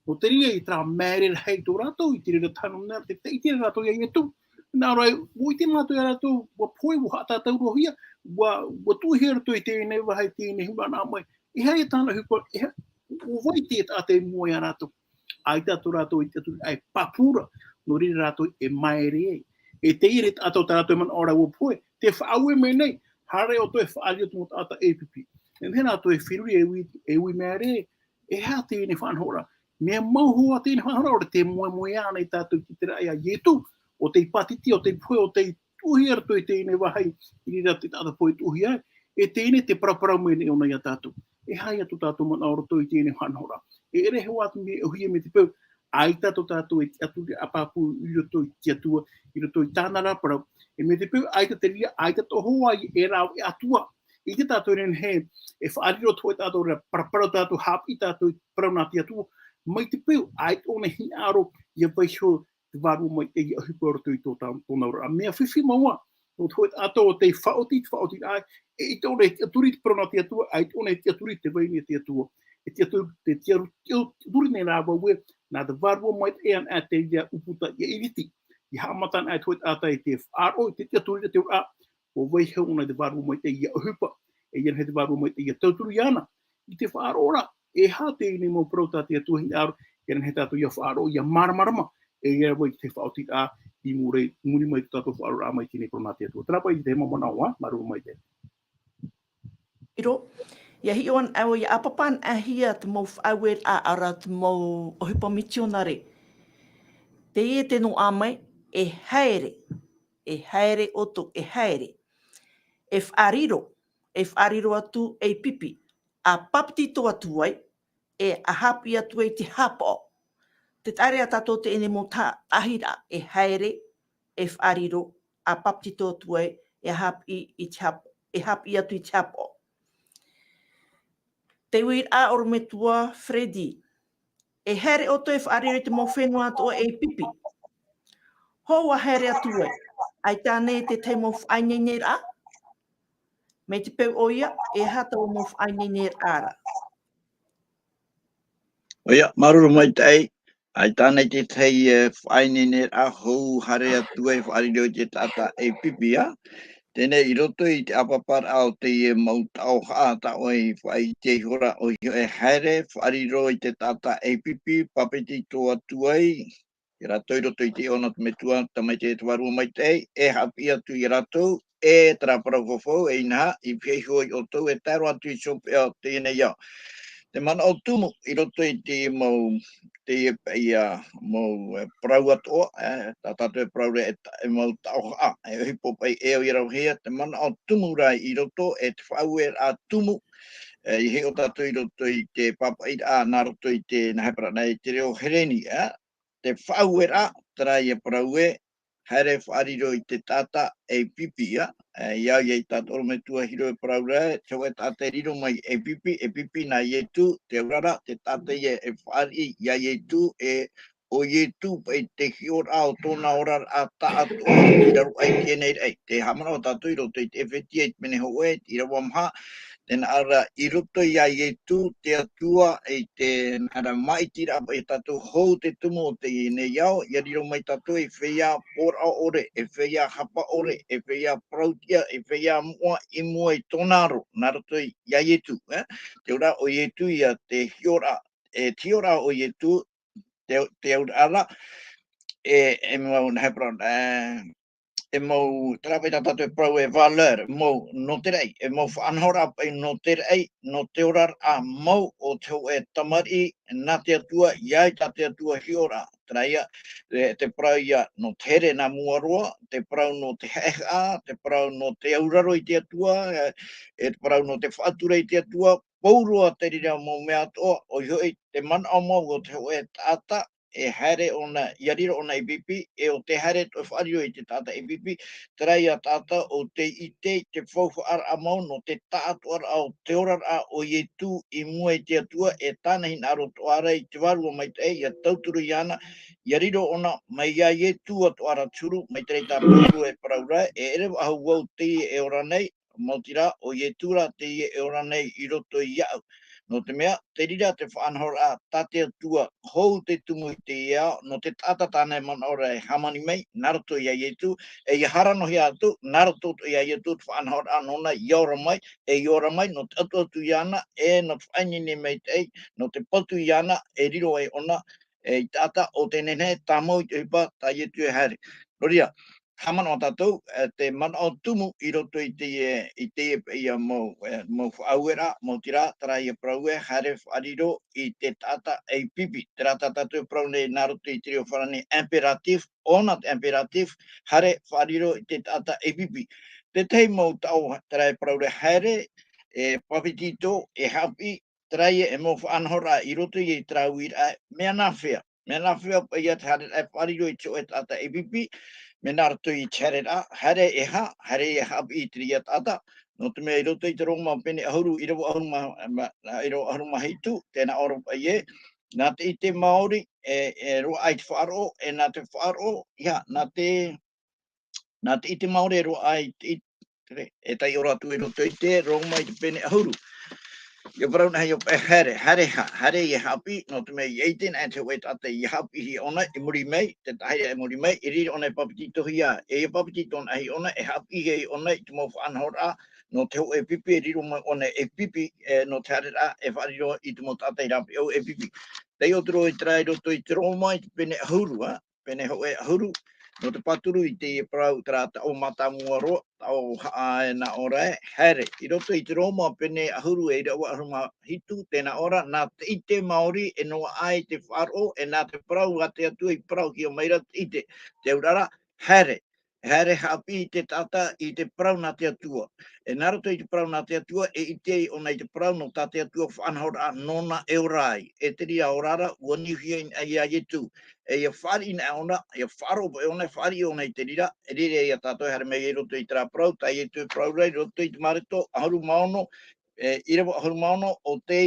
Nō te reira, i terā māere rahi tō rātou, i te reira tāna mea, te, te, i te reira rātou ia Ietu. Nā reira, ʻua ʻite mātou ia rātou, ʻua pohe, ʻua haʻatātaurohia, ʻua, ʻua tuʻuhia rātou i teie nei vāhi, teie nei huru anaʻe mai. E aha ia tāna ʻohipa, e aha, ʻo vai te taʻata i mua ia rātou. ʻAita tō rātou e tiʻaturi, ʻaita e pāpū ra, nō reira rātou e māere ai. E teie rā taʻata tā rātou manaʻo ra ʻua pohe, tē faʻaue mai nei, haere ʻoutou e faʻariro te mau taʻata e pipi. E mea rātou e feruri e ui, e ui māere, e aha teie faʻanahoraʻa. Mea mau hoʻi teie faʻanahoraʻa, ʻaore rā te moemoeā ānei tātou i te ʻite ra ia Ietu, ʻo tei pātiti, ʻo tei pohe, ʻo tei tuʻuhia i roto i teie vāhi, i reira te taʻata pohe tuʻuhia ai, e teie te paraparau mai nei ʻōna ia tātou. E aha ia tō tātou manaʻo i roto i teie faʻanahoraʻa. E ʻere hoʻi atu mea ʻōhie mai te peu, ʻaita tō tātou e tiʻaturi ʻāpapū i roto i te Atua, i roto i tāna ra parau. E mai te peu, ʻaita te reira, ʻaita tō hoʻi e rave atu ā. ʻIte tātou e nehenehe, e faʻariro atoʻa tātou ra, paraparau tātou, haʻapiʻi tātou i te parau nā te Atua. Mai te peu, ʻaita ʻōna e hinaʻaro, ʻia vaiiho te Vārua Maitaʻi ʻia ʻohipa i roto i tō tā-, tōna oraraʻa. Mea fifi mau ā, nō te hōʻē taʻata ʻo tei faʻaoti, te faʻaotiraʻa, e ʻaita ʻōna e tiʻaturi i te parau nā te Atua, ʻaita ʻōna e tiʻaturi i te vai nei a te Atua. E tiʻaturi, te tiʻaru-, tiʻaturi nei rā vau ē, nā te Vārua Maitaʻi anaʻe te reira ʻūputa ʻia ʻiriti. ʻIa haʻamata anaʻe te hōʻē taʻata i te faʻaroʻo, i te tiʻaturi i te oraraʻa, ʻua vaiiho ʻōna i te Vārua Maitaʻi ʻia ʻohipa, e ʻia nehenehe te Vārua Maitaʻi ʻia tauturu iāna. I te faʻaroʻo ra, e aha teie mau parau tā te Atua e hinaʻaro, ʻia nehenehe tātou ʻia faʻaroʻo, ʻia māramarama, e ʻia rave i te faʻaotiraʻa, i muri, muri mai i tō tātou faʻaroʻoraʻa mai i teie parau nā te Atua. Terā paʻi te mau manaʻo ā, māuruuru maitaʻi. ʻIro, ʻia hiʻo anaʻe vau, ʻia ʻāpapa anaʻe hia te mau faʻaueraʻa, ʻaore rā te mau ʻohipa mitionare. Teie te noaʻa mai, e haere, e haere ʻoutou, e haere. E faʻariro, e faʻariro atu ei pipi, ʻa papetito atu ai, e ʻa haʻapiʻi atu ai i te haʻapaʻo. Te taʻa ra ia tātou teie mau ta-, taʻahiraʻa, e haere, e faʻariro, ʻa papetito atu ai, e haʻapiʻi i te haʻap-, e haʻapiʻi atu i te haʻapaʻo. Te uiraʻa ʻorometua Freddy. E haere ʻoutou e faʻariro i te mau fenua atoʻa ei pipi. Hou ʻua haere atu ai. ʻAita ānei te tahi mau faʻaineineraʻa? Mai te peu ʻoia, e aha taua mau faʻaineineraʻa ra? ʻOia, māuruuru maitaʻi. ʻAita ānei te tahi, e, faʻaineineraʻa hou haere atu ai fāriʻi i te taʻata e pipi, ā? Teie nei i roto i te ʻāpaparaʻa o teie mau taʻohaʻa, tā ʻoe i faʻaʻite iho ra, ʻoia hoʻi e haere, fāriʻi i te taʻata e pipi, pāpetito atu ai, ia rātou i roto i te iʻoa o te Metua, Tamaiti, Vārua Maitaʻi, e haʻapiʻi atu ia rātou, e terā parau fafau, e inaha, i pihaʻi iho ʻoutou, e tae roa atu i te hopeʻa o teie nei ao. Te manaʻo tumu i roto i te mau, te, ia, mau, e, parau atoʻa, e, tā tātou e parau ra e ta-, e mau taʻohaʻa, e ʻohipa paʻi e au ia ravehia, te manaʻo tumu rā i roto, e te faʻaueraʻa tumu, e, i hiʻo tātou i roto i te pāpaʻiraʻa, nā roto i te, nā hea parau nei, te reo Hereni, e, te faʻaueraʻa, terā ia parau ē, haere fāriʻi i te taʻata e pipi, ā, e, ia, ia i tātou ʻorometua Hiro e parau ra, te hōʻē taʻata e riro mai e pipi, e pipi nā Ietu, te auraʻa, te taʻata ia e fāriʻi ia Ietu, e, ʻo Ietu paʻi te hiʻoraʻa o tōna oraraʻa taʻatoʻa i raro aʻe i teie nei raʻi. Tē haʻamanaʻo tātou i roto i te ʻEfetia i te pene hōʻē, ʻīrava maha, tē nā ʻō ra, i roto ia Ietu, te Atua, i te, nā reira, māʻitiraʻa paʻi ia tātou hou te tumu o teie nei ao, ʻia riro mai tātou ei feiā pōraʻa ʻore, ei feiā hapa ʻore, ei feiā parau-tiʻa, ei feiā moʻa i mua i tōna aro, nā roto ia Ietu, e? Te auraʻa ʻo Ietu ia te hiʻoraʻa, e, te hiʻoraʻa ʻo Ietu, te, te auraʻa ra, e, e mau, nā hea parau, e, e mau, terā paʻi tā tātou e parau e valeur, mau nō te raʻi, e mau faʻanahoraʻa paʻi nō te raʻi, nō te oraraʻa mau o te hōʻē tamariʻi, nā te Atua, ʻia ʻite tā te Atua hiʻoraʻa, terā ia, e, te parau ia, nō te here nā mua roa, te parau nō te haʻehaʻa, te parau nō te auraro i te Atua, e, e te parau nō te faʻatura i te Atua, pauroa te reira mau mea atoʻa, ʻoia hoʻi, te manaʻo mau o te hōʻē taʻata, e haere ʻōna, ʻia riro ʻōna e pipi, e ʻo tē haere atoʻa e fāriʻi i te taʻata e pipi, terā ia taʻata ʻo tē ʻite i te faufaʻaraʻa mau nō te taʻatoʻaraʻa o te oraraʻa o Ietu i mua i te Atua, e tāna hinaʻaro atoʻa ra i te Vārua Maitaʻi, ʻia tauturu iāna, ʻia riro ʻōna mai ia Ietu atoʻa ra te huru, mai te reira tā Pauro e parau ra, e ʻere faʻahou vau teie e ora nei, maoti rā, ʻo Ietu rā teie e ora nei i roto iāʻu. Nō te mea, te reira te faʻanahoraʻa tā te Atua hou te tumu i teie ao, nō te taʻata tāna e manaʻo ra e hāmani mai, nā roto ia Ietu, e ʻia hāranohia atu, nā roto ia Ietu te faʻanahoraʻa nōna ʻia ora mai, e ʻia ora mai, nō te ʻatuʻatu iāna, e nō te faʻaineine maitaʻi, nō te patu iāna, e riro ai ʻōna, e, ei taʻata ʻo tē nehenehe e tāmau i te ʻohipa, tā Ietu e haere. Nō reira, haʻamanaʻo tātou, e, te manaʻo tumu i roto i teie, i teie, ia mau, e, mau faʻaueraʻa, maoti rā, terā ia parau ē, haere fāriʻi i te taʻata e pipi. Terā tā tātou e parau nei nā roto i te reo farāni impératif, ʻōna te impératif, haere fāriʻi i te taʻata e pipi. Te tahi mau taʻo, terā e parau ra haere, e pāpetito, e haʻapiʻi, terā ia e mau faʻanahoraʻa i roto ia i terā uiraʻa, mea nāfea? Mea nāfea paʻi ia te haereraʻa e fāriʻi i te hōʻē taʻata e pipi, mea nā roto i te haereraʻa, haere e aha, haere e haʻapiʻi i te reira taʻata, nō te mea i roto i te Roma pene ʻahuru, ʻīrava ʻahuru mā, mā, ʻīrava ʻahuru mā hitu, tē nā ʻō ra paʻi ē, nā te ʻite maori, e, e roaʻa i te faʻaroʻo, e nā te faʻaroʻo, ia, nā te, nā te ʻite maori e roaʻa i te, i te, e taiʻo atu i roto i te Roma i te pene ʻahuru. ʻIa parau na ia paʻi haere, haere ha-, haere ʻia haʻapiʻi, nō te mea ʻia ʻite na te hōʻē taʻata ʻia haʻapiʻihia ʻōna i muri mai, te taʻahiraʻa i muri mai, i reira ʻōna e pāpetitohia, e ʻia pāpetito anaʻe ʻōna, e haʻapiʻihia ʻōna i te mau faʻanahoraʻa, nō te hōʻē pipi, e riro mai ʻōna e pipi, e, nō te haereraʻa, e fāriʻi i te mau taʻata i rāveʻa e pipi. Taiʻo atu ra terā i roto i te Roma, i te pene ʻahuru, ā, pene hōʻē ʻahuru, nō te pāturu i teie parau, terā taʻo mātāmua roa, taʻo haʻa e nā ʻō ra ē, haere. I roto i te Roma pene ʻahuru e ʻīrava ʻahuru mā hitu, tē nā ʻō ra, nā te ʻite maori e noaʻa i te faʻaroʻo, e nā te parau a te Atua i parauhia mai ra te ʻite. Te auraʻa, haere. Haere haʻapiʻi te taʻata i te parau nā te Atua. E nā roto i te parau nā te Atua, e ʻite ai ʻōna i te parau nō tā te Atua faʻanahoraʻa nōna e ora ai. E te reira oraraʻa, ʻua niuhia anaʻe ia Ietu. E ʻia fāriʻi anaʻe ʻōna, ʻia faʻaroʻo paʻi ʻōna, e fāriʻi ʻōna i te reira, e riro ia tātou e haere mai i roto i terā parau, tā Ietu e parau ra, i roto i te Mareko ʻahuru mā ono, e, ʻīrava ʻahuru mā ono, ʻo tē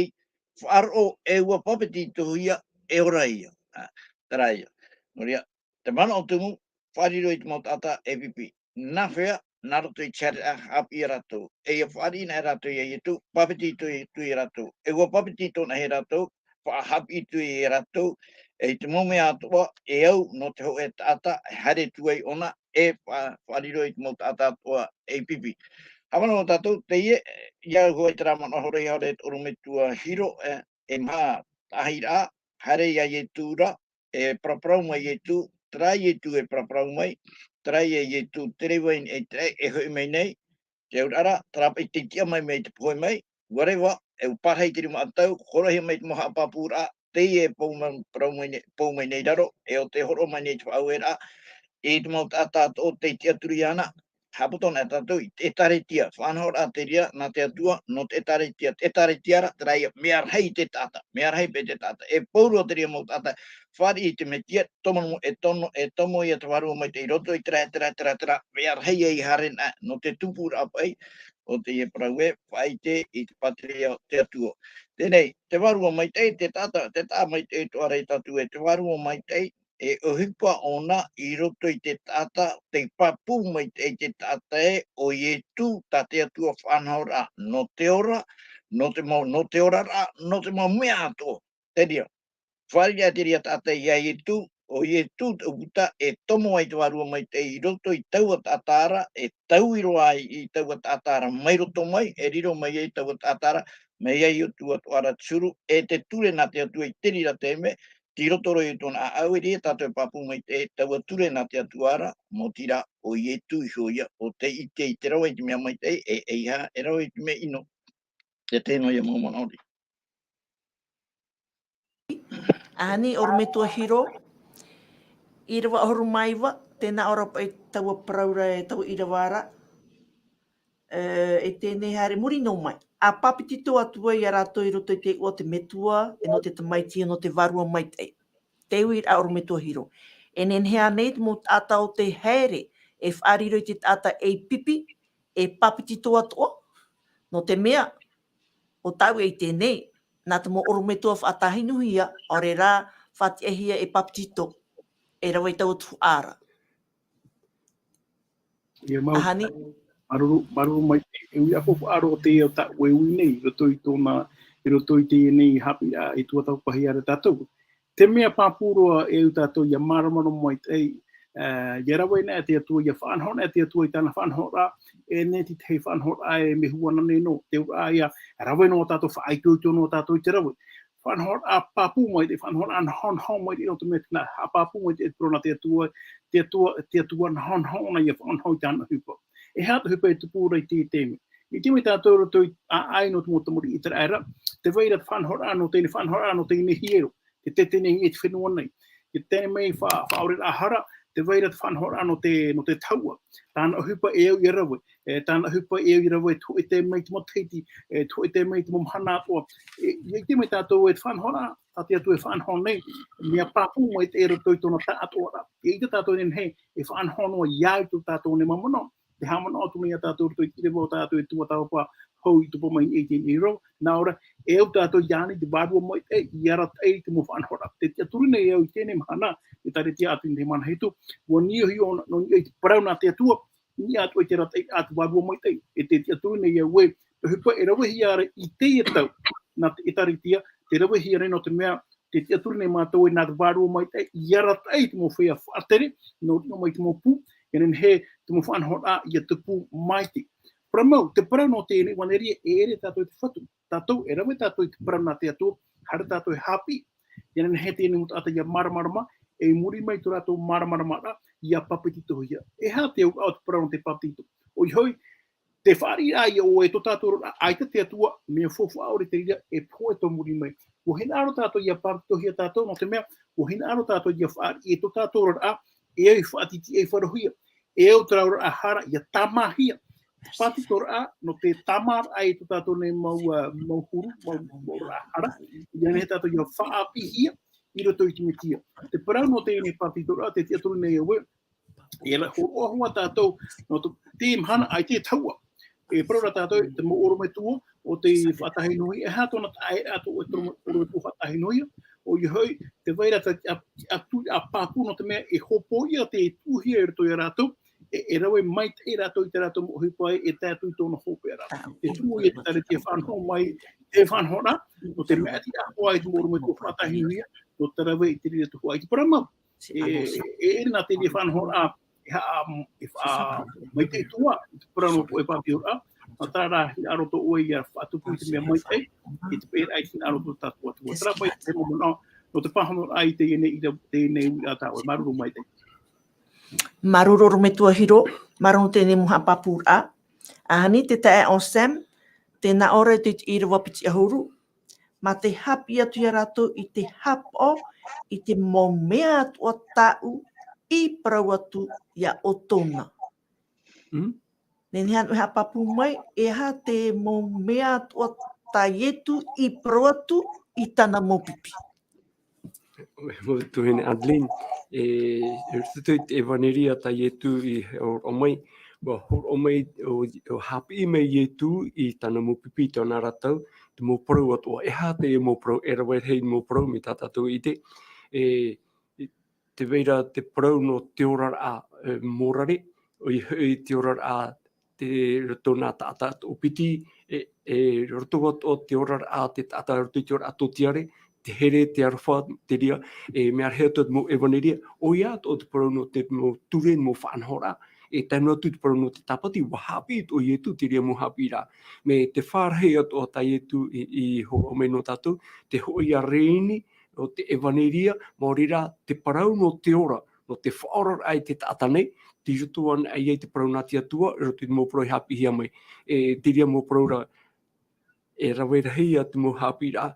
faʻaroʻo e ʻua pāpetitohia e ora ia. Ā, terā ia. Nō reira, te manaʻo tumu, fāriʻi i te mau taʻata e pipi. Nāfea, nā roto i te haereraʻa haʻapiʻi ia rātou. E ʻia fāriʻi anaʻe rātou ia Ietu, pāpetito atu ia rātou. E ʻua pāpetito anaʻe rātou, faʻahaʻapiʻi atu ia rātou, e i te mau mea atoʻa, e au nō te hōʻē taʻata, e haere atu ai ʻōna, e fa-, faʻariro i te mau taʻata atoʻa, e pipi. Haʻamanaʻo tātou, teie, ia au hoʻi terā manaʻo hōroʻa hia ʻore e te ʻorometua Hiro, e, e maha taʻahiraʻa, haere ia Ietu ra, e paraparau mai Ietu, terā Ietu e paraparau mai, terā ia Ietu te reva i niʻa i te raʻi, e hoʻi mai nei, te auraʻa ra, terā paʻi tei tiʻa mai mai te pohe mai, ʻua reva, e ʻua pārahi te rima ʻatau, hōroʻahia mai te mau haʻapāpūraʻa, teie e pou ma-, parau mai nei, pou mai nei raro, e ʻo tē hōroʻa mai nei te faʻaueraʻa, i te mau taʻata atoʻa tei tiʻaturi iāna, haʻapoto na tātou i te ʻĒtārētia, faʻanahoraʻa terā nā te Atua, nō te ʻĒtārētia, te ʻĒtārētia ra, terā ia, mea rahi te taʻata, mea rahi paʻi te taʻata, e pauroa terā mau taʻata, fāriʻi i te Metia, tomo, e tono, e tomo ia te Vārua Maitaʻi i roto i terā, terā, terā, terā, mea rahi ia i haere na, nō te tupuraʻa paʻi, ʻo teie parau e, faʻaʻite i te pātireia o te Atua. Teie nei, te Vārua Maitaʻi, te taʻata, te taʻata maitaʻi atoʻa ra ia tātou e, te Vārua Maitaʻi, e ʻohipa ʻōna i roto i te taʻata, tei pāpū maitaʻi te taʻata ē, ʻo Ietu, tā te Atua faʻanahoraʻa, nō te ora, nō te mau, nō te oraraʻa, nō te mau mea atoʻa. Terā. Fāriʻi terā taʻata ia Ietu, ʻo Ietu te ʻūputa e tomo ai te Vārua Maitaʻi i roto i taua taʻata ra, e taui roa ai i taua taʻata ra mai roto mai, e riro mai ai taua taʻata ra, mai ai Ietu atoʻa ra te huru, e te ture nā te Atua i te reira taime, tei roto roa i tōna ʻāʻau, e riro tātou e pāpū maitaʻi, taua ture nā te Atua ra, maoti rā ʻo Ietu iho ia, ʻo tē ʻite i te rave i te mea maitaʻi, e, e ʻeiaha, e rave i te mea ʻino. Teie noa ia mau manaʻo. ʻAhani, ʻorometua Hiro, ʻīrava ʻahuru mā iva, tēnā ʻō ra paʻi taua parau ra e taua ʻīrava ra, e, e teie nei haere, muri noa mai. ʻA pāpetito atu ai ia rātou i roto i te iʻoa o te Metua, e nō te Tamaiti, e nō te Vārua Maitaʻi. Te uiraʻa ʻorometua Hiro. E nehenehe ānei te mau taʻata ʻo tē haere, e faʻariro i te taʻata ei pipi, e pāpetito atoʻa, nō te mea, ʻo tāʻu e ʻite nei, nā te mau ʻorometua faʻatāhinohia, ʻaore rā faʻatiʻahia e pāpetito, e rave i taua tuhaʻa ra. Ia mau. ʻAhani. Māuruuru, māuruuru maitaʻi, e ui, ʻapo faʻaroʻo teie o tāʻu e ui nei, i roto i tōna, i roto i teie nei haʻapiʻiraʻa i tuatāpapahia ra tātou. Te mea pāpū roa e au tātou ia māramarama maitaʻi, ā, ia rave na te Atua, ia faʻanaho na te Atua i tāna faʻanahoraʻa, e nehenehe te tahi faʻanahoraʻa e mea huru anaʻe noa, te auraʻa ia, rave noa tātou, faʻaitoito noa tātou i te rave. Faʻanahoraʻa pāpū maitaʻi, faʻanahoraʻa nahonaho maitaʻi, nō te mea tēnā, haʻapāpū maitaʻi te parau nā te Atua, te Atua, te Atua nahonaho na ia faʻanaho i tāna ʻohipa. E aha te ʻohipa e tupu ra i teie taime? I te mea tātou roto i, ā, ʻāʻai nō te mau tamariʻi ʻĪteraʻera, tē vai ra te faʻanahoraʻa nō teie nei, faʻanahoraʻa nō teie nei hiero, te tete nei i te fenua nei. Te taime mai fa-, faʻaoreraʻa hara, tē vai ra te faʻanahoraʻa nō te, nō te taua. Tāna ʻohipa e au ia rave, e, tāna ʻohipa e au ia rave, te hōʻē taime mai te matahiti, e, te hōʻē taime mai te mau mahana atoʻa. E, i te mea tātou e te faʻanahoraʻa, tā te Atua e faʻanaho nei, mea pāpū maitaʻi i roto i tōna taʻatoʻaraʻa. E ʻaita tātou e nehenehe, e faʻanaho noa ia i tō tātou nei mau manaʻo. Te haʻamanaʻo atu nei ia tātou roto i te ʻīrava o tātou e tuatāpapa hou i topa mai nei i teie nei rā. Nā ʻō ra, e au tātou i ʻō nei te Vārua Maitaʻi, i arataʻi i te mau faʻanahoraʻa. Tē tiʻaturi nei au i teie nei mahana, i te ʻĒtārētia atu i te mahana hitu, ʻua niʻa iho ʻōna, nō niʻa i te parau nā te Atua, i niʻa atu i te arataʻi a te Vārua Maitaʻi, e tē tiʻaturi nei au ē, te ʻohipa e ravehia ra i teie tau, nā te ʻĒtārētia, tē ravehia ra nō te mea, tē tiʻaturi nei mātou ē nā te Vārua Maitaʻi, i arataʻi i te mau feiā faʻatere, nō, nō mai te mau pū, e nehenehe te mau faʻanahoraʻa ia tupu maitaʻi. Parau mau, te parau nō teie nei, ʻua nehenehe e ʻere tātou i te fatu. Tātou, e rave tātou i te parau nā te Atua, haere tātou e haʻapiʻi. E nehenehe teie nei mau taʻata ia māramarama, e i muri mai tō rātou māramarama ra, ia pāpetitohia. E aha te auraʻa o te parau nō te pāpetito? ʻOia hoʻi, te fāriʻiraʻa ia ʻoe i tō tātou oraraʻa, ʻaita te Atua, mea faufaʻa ʻore te reira, e pohe tō muri mai. ʻUa hinaʻaro tātou ia pāpetitohia tātou, nō te mea, ʻua hinaʻaro tātou ia fāriʻi i tō tātou oraraʻa, e au i faʻatitiʻaifaro hia, e au terā oraraʻa hara, ia tāmāhia. Pāpetitoraʻa, nō te tāmāraʻa i tō tātou nei mau, ā, mau huru, mau, mau oraraʻa hara, ia nehenehe tātou ia faʻaʻāpīhia, i roto i te Metia. Te parau nō teie nei pāpetitoraʻa, tē tiʻaturi nei au ē, e ra-, hōroʻa hoʻi tātou, nō tō, te mahana ʻaita e taua. E parau ra tātou, te mau ʻorometua, ʻo tē faʻatāhinohia, e aha tōna taʻa-, e aha tō, ʻo tō ʻorometua faʻatāhinohia, ʻoia hoʻi, tē vai ra te, a, a, tui, ʻa pāpū nō te mea e hōpoiʻa te tuʻuhia i roto ia rātou, e, e rave maitaʻi rātou i tā rātou mau ʻohipa e, e tae atu i tōna hopeʻa ra. Te tumu ia te ʻĒkālesia faʻanaho mai, te faʻanahoraʻa, nō te meʻa tīaʻa hoʻi te mau ʻorometua faʻatahinuhia, nō te rave i te reira atu hoʻi i te parau mau. E, e, e, nā te reira faʻanahoraʻa, e haʻa, e faʻa, maitaʻi atoʻa, i te parau nō tō ʻoe pāpūraʻa, nā terā rā, hinaʻaro tō ʻoe ia faʻatupu i te mea maitaʻi, i te peʻeraʻa i te hinaʻaro tō tātou Atua. Terā paʻi te mau manaʻo, nō te pāhonoraʻa i teie nei, i teie nei uiraʻa tā ʻoe, māuruuru maitaʻi. Māuruuru ʻorometua Hiro, māuruuru teie nei mau haʻapāpūraʻa. ʻAhani te taeaʻe Sam, tē nā ʻō ra i te, te ʻīrava piti ʻahuru, mā te haʻapiʻi atu ia rātou i te haʻapaʻo i te mau mea atoʻa tāʻu i parau atu ia ʻoutou na. Mm. Nehenehe ānei e haʻapāpū mai, e aha te mau mea atoʻa tā Ietu i parau atu i tāna mau pipi. Mau tuahine Adeline, e, e roto i te ʻEvaneria tā Ietu i hōroʻa mai, ʻua hōroʻa mai, ʻo, ʻua haʻapiʻi mai Ietu i tāna mau pipi i tōna ra tau, te mau parau atoʻa, e aha te mau parau, e rave rahi mau parau, mai tā tātou e ʻite, e, e, tē vai ra te parau nō te oraraʻa, e, mōrare, ʻoia hoʻi te oraraʻa te roto nā taʻata atoʻa piti, e, e roto atoʻa te oraraʻa te taʻata roto i te oraraʻa tōtiare, te here, te aroha, te reira, e mea rahi atoʻa te mau ʻEvaneria, ʻoia atoʻa te parau nō te mau ture, mau faʻanahoraʻa, e tae noa atu te parau nō te tāpati, ʻua haʻapiʻi atoʻa Ietu te reira mau haʻapiʻiraʻa. Mai te fārahi atoʻa tā Ietu i, i hōroʻa mai nō tātou, te hōʻē ʻāreini, o te ʻEvaneria, maori rā, te parau nō te ora, nō te faʻaoraraʻa i te taʻata nei, tei roto anaʻe ia i te parau nā te Atua, i roto i te mau parau i haʻapiʻihia mai. E, te reira mau parau ra, e rave rahi ia te mau haʻapiʻiraʻa,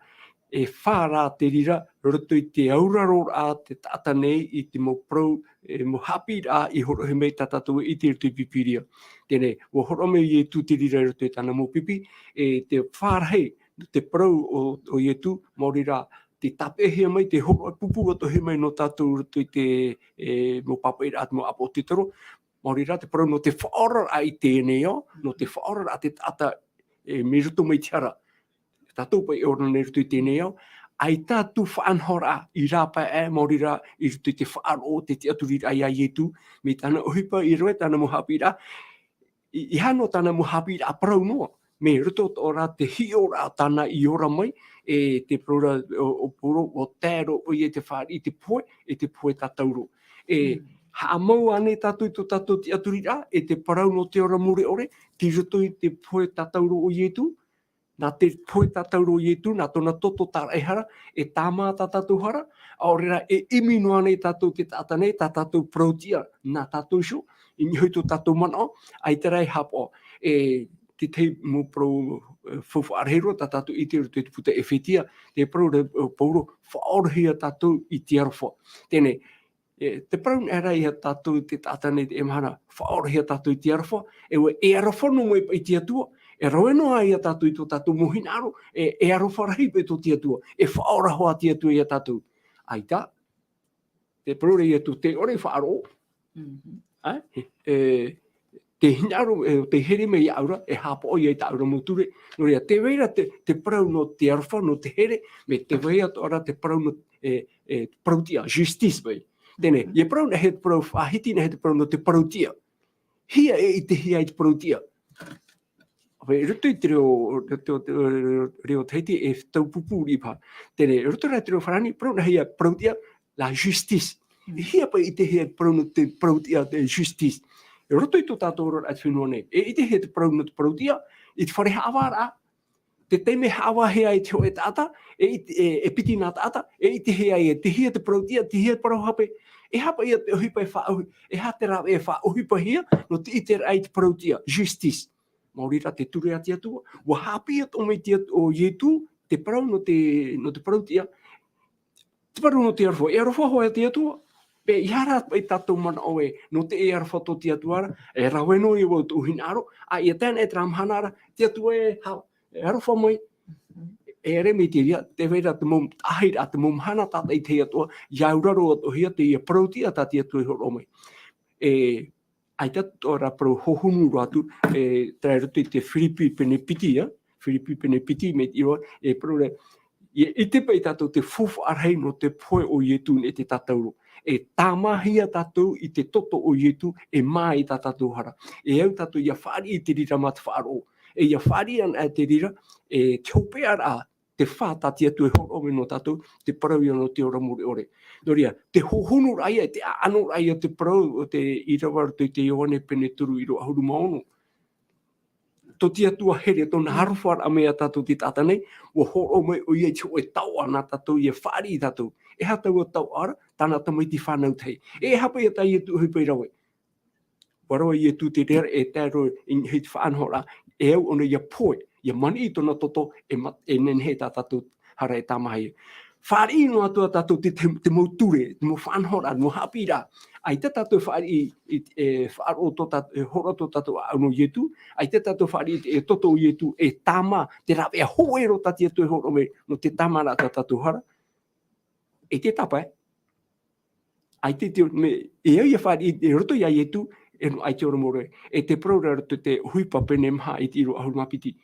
e fā rā te reira, i roto i te auraroraʻa te taʻata nei i te mau parau, e, mau haʻapiʻiraʻa i hōroʻahia mai tā tātou e ʻite i roto i te Pīpīria. Teie nei, ʻua hōroʻa mai Ietu te reira i roto i tāna mau pipi, e te fārahi, te parau o, o Ietu, maori rā, tei tāpeʻahia mai, tei hōroʻa pūpū atoʻahia mai nō tātou i roto i te, e, mau pāpaʻiraʻa, te mau ʻāpoʻo Petero, maori rā te parau nō te faʻaoraraʻa i teie nei ao, nō te faʻaoraraʻa te taʻata, e, mai roto mai te hara. Tātou paʻi e ora nei i roto i teie nei ao, ʻaita atu faʻanahoraʻa i rāpae aʻe, maori rā i roto i te faʻaroʻo, te tiʻaturiraʻa ia Ietu, mai tāna ʻohipa i rave, tāna mau haʻapiʻiraʻa, i, i hano tāna mau haʻapiʻiraʻa parau noa, mai roto atoʻa rā te hiʻoraʻa tāna i ora mai, e te parau ra o, o Paulo, ʻua tae roa ʻoia i te fāriʻi i te pohe, e te pohe tātauro. E, Mm. haʻamau ānei tātou i tō tātou tiʻaturiraʻa, e te parau nō te ora mure ʻore, tei roto i te pohe tātauro o Ietu, nā te pohe tātauro o Ietu, nā tōna toto tāraʻehara, e tāmā tā tātou hara, ʻaore rā e ʻimi noa nei tātou te taʻata nei, tā tātou parau-tiʻa, nā tātou iho, i niʻa i tō tātou manaʻo, ʻaita rā e haʻapaʻo. E tētahi mau parau, e, faufaʻa rahi roa, tā tātou i ʻite i roto i te puta ʻEfetia, te parau ra, e, Paulo, faʻaorahia tātou i te aroha. Teie nei, e, te parau nei rā ia tātou te taʻata nei te mahana, faʻaorahia tātou i te aroha, e ʻua e aroha noa mai paʻi te Atua, e rave noa ia tātou i tō tātou mau hinaʻaro, e, e aroha rahi paʻi tō te Atua, e faʻaora hoʻi te Atua ia tātou. ʻAita, te parau ra ia Ietu, tē ʻore i faʻaroʻo, Mhm. ʻae? E, te hinaʻaro, e, te here mai iāʻu ra, e haʻapaʻo ia i tāʻu ra mau ture, nō reira, tē vai ra te, te parau nō te aroha, nō te here, mai tē vai atoʻa ra te parau nō, e, e, parau-tiʻa, justice paʻi. Teie nei, Mhm. e parau nā hea te parau faʻahiti, nā hea te parau nō te parau-tiʻa. Hia e ʻitehia ai te parau-tiʻa. Paʻi, i roto i te reo, reo, reo, reo Tahiti e taupupū riʻi paha. Teie nei, i roto rā i te reo farāni, parau nā hea parau-tiʻa, la justice. Mm. E hia paʻi ʻitehia te parau nō te parau-tiʻa, te justice. I roto i tō tātou oraraʻa i te fenua nei, e ʻitehia te parau nō te parau-tiʻa, i te fare haʻavāraʻa, te taime haʻavāhia ai te hōʻē taʻata, e ʻite, e, e piti nā taʻata, e ʻitehia ai, e tei hea te parau-tiʻa, tei hea te parau hape, e aha paʻi ia te ʻohipa e faʻaʻohi-, e aha te rāveʻa e faʻaʻohipahia, nō te ʻiteraʻa i te parau-tiʻa, justice. Maori rā te ture a te Atua, ʻua haʻapiʻi atoʻa mai te At-, ʻo Ietu, te parau nō te, nō te parau-tiʻa, te parau nō te aroha, e aroha hoʻi te Atua. Paʻi, ʻeiaha rā paʻi tātou manaʻo ē, nō te e aroha tō te Atua ra, e rave noa ia vau tōʻu hinaʻaro, ʻa ia tae ana i terā mahana ra, te Atua e ha-, e aroha mai, e ʻere mai te reira, tē vai ra te mau, ʻaita rā te mau mahana tātaʻitahi atoʻa, ʻia auraro atoʻahia teie parau-tiʻa tā te Atua i hōroʻa mai. E, ʻaita atoʻa ra parau hohonu roa atu, e, terā i roto i te Firipi pene piti, ā? Firipi pene piti, mai te iʻoa, e parau ra, ʻIa ʻite paʻi tātou te faufaʻa rahi nō te pohe o Ietu i te tatauro. E tāmāhia tātou i te toto o Ietu, e mā i tā tātou hara. E au tātou ʻia fāriʻi i te reira mā te faʻaroʻo. E ʻia fāriʻi ana i te reira, e te hopeʻaraʻa, te fā tā te Atua e hōroʻa mai nō tātou, te parau ia nō te ora mure ʻore. Nō reira, te hohonuraʻa ia, te ʻaʻanoraʻa ia te parau o te ʻīrava roto i te Ioane pene toru ʻīrava ʻahuru mā ono. Tō te Atua here, tōna aroha mai ia tātou te taʻata nei, ʻua hōroʻa mai ʻoia i te hōʻē taoʻa nā tātou ʻia fāriʻi tātou. E aha taua taoʻa ra? Tāna tamaiti fānau tahi. E aha paʻi ia tā Ietu e ʻohipa i rave? ʻUa rave Ietu te reira e tae roa i niʻa i te faʻanahoraʻa, e au ʻōna ʻia pohe, ʻia maniʻi tōna toto, e ma-, e nehenehe tā tātou hara e tāmāhia. Fāriʻi noa atu ā tātou te, te, te mau ture, te mau faʻanahoraʻa, te mau haʻapiʻiraʻa. ʻAita tātou e fāriʻi, i, e faʻaroʻo tō tā-, e hōroʻa tō tātou ʻāʻau nō Ietu, ʻaita tātou e fāriʻi i te, e toto o Ietu, e tāmā, te rāveʻa hōʻē roa tā te Atua e hōroʻa mai, nō te tāmāraʻa tā tātou hara. E te tapa, e. ʻAita te, me, e au ʻia fāriʻi, i roto ia Ietu, e nō ʻaita te ora mure. E te parau ra roto i te ʻohipa pene maha i te ʻīrava ʻahuru mā piti.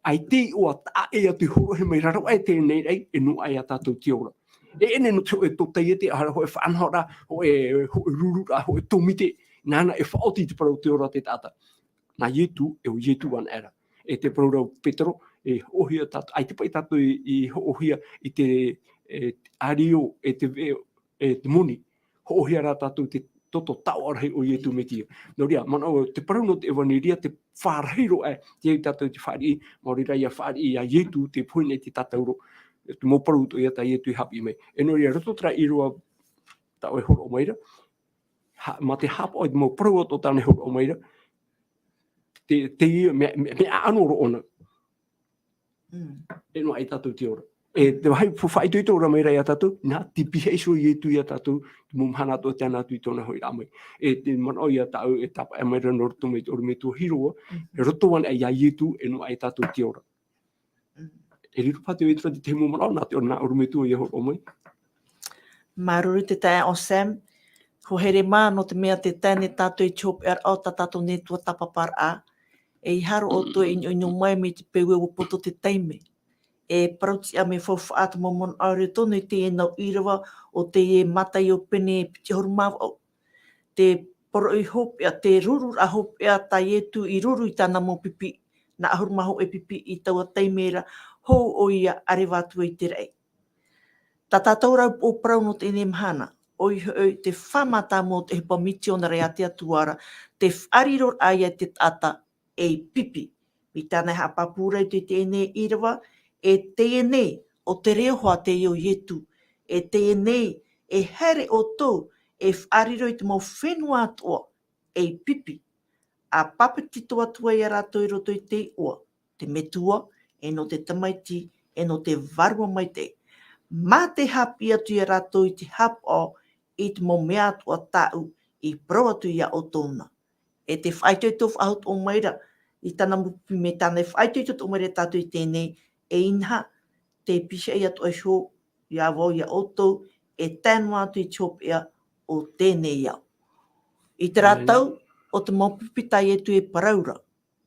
ʻAita i ʻō atu ē, ʻia hōroʻahia mai raro aʻe teie nei raʻi, e nō ʻaita ia tātou te ora. E ʻere nō te hōʻē tōtaiete, ʻaore ra hōʻē faʻanahoraʻa, hōʻē, hōʻē rururaʻa, hōʻē tōmite, nāna e faʻaoti i te parau o te ora o te taʻata. Nā Ietu, e ʻo Ietu anaʻe ra. E te parau ra ʻo Petero, e hōʻohia tātou, ʻaita paʻi tātou i, i hōʻohia i te, e, ʻārio, e te, e, e te moni. Hōʻohia rā tātou te toto taoʻa rahi o Ietu Metia. Nō reira, manaʻo, te parau nō te ʻevaneria, te fāriʻi roa, e, te au tātou te fāriʻi, maori rā ʻia fāriʻi ia Ietu, te pohe nei te tatauro, te mau parau atoʻa ia tā Ietu i haʻapiʻi mai. E nō reira, roto terā ʻīrava tāʻu e hōroʻa mai ra, ha-, mā te haʻapaʻo i te mau parau atoʻa tāna e hōroʻa mai ra, te, te, mea, mea, mea ʻaʻano roa ʻōna. Mm. E nō ʻaita tātou te ora. E te vāhi fa-, faʻaitoito ra mai ra ia tātou, nā te pihaʻi iho o Ietu ia tātou, te mau mahana atoʻa e tae noa atu i tōna hoʻiraʻa mai. E te manaʻo ia tāʻu, e tāpaʻo mai ra nō roto mai i te ʻorometua hiroa, mm, e roto anaʻe ia Ietu, e nō ʻaita tātou te ora. Mm. E riro paha te vaiiho i te tahi mau manaʻo, nā te ʻoro-, nā ʻorometua ʻia hōroʻa mai. Māuruuru i te taeaʻe Sam, hoa here mā, nō te mea tē tae nei tātou i te hopeʻaraʻa o tā tātou nei tuatāpaparaʻa, e ʻeiaha roa ʻoutou e ʻinoʻino mai mai te peu ē ʻua poto te taime. E parau tiʻa mea faufaʻa te mau manaʻo e riro tonu i teie nau ʻīrava o teie Mataio pene piti ʻahuru mā vaʻu. Te poroʻi hopeʻa, te rururaʻa hopeʻa tā Ietu i ruru i tāna mau pipi, nā ʻahuru mā hōʻē pipi i taua taime ra, hou ʻoia ʻa reva atu ai i te raʻi. Tā tātou ra upoʻo parau nō teie mahana, ʻoia hoʻi te fā mātāmua o te ʻohipa misiōna ra ia te Atua ra, te faʻariroraʻa ia te taʻata ei pipi. Mai tāna e haʻapāpū ra i te, teie nei ʻīrava, e teie nei, ʻo te reo hoʻi teie o Ietu, e teie nei, e haere ʻoutou, e faʻariro i te mau fenua atoʻa, ei pipi. ʻA pāpetito atu ai ia rātou i roto i te iʻoa, te Metua, e nō te Tamaiti, e nō te Vārua Maitaʻi. Mā te haʻapiʻi atu ia rātou i te haʻapaʻo i te mau mea atoʻa tāʻu i parau atu ia ʻoutou na. E te faʻaitoito faʻahou atoʻa mai ra, i tāna mau pipi mai tāna e faʻaitoito atoʻa mai ra ia tātou i teie nei, e inaha, te pihaʻi atoʻa iho, ia vau ia ʻoutou, e tae noa atu i te hopeʻa o teie nei ao. I terā tau, ʻo te mau pipi tā Ietu e parau ra,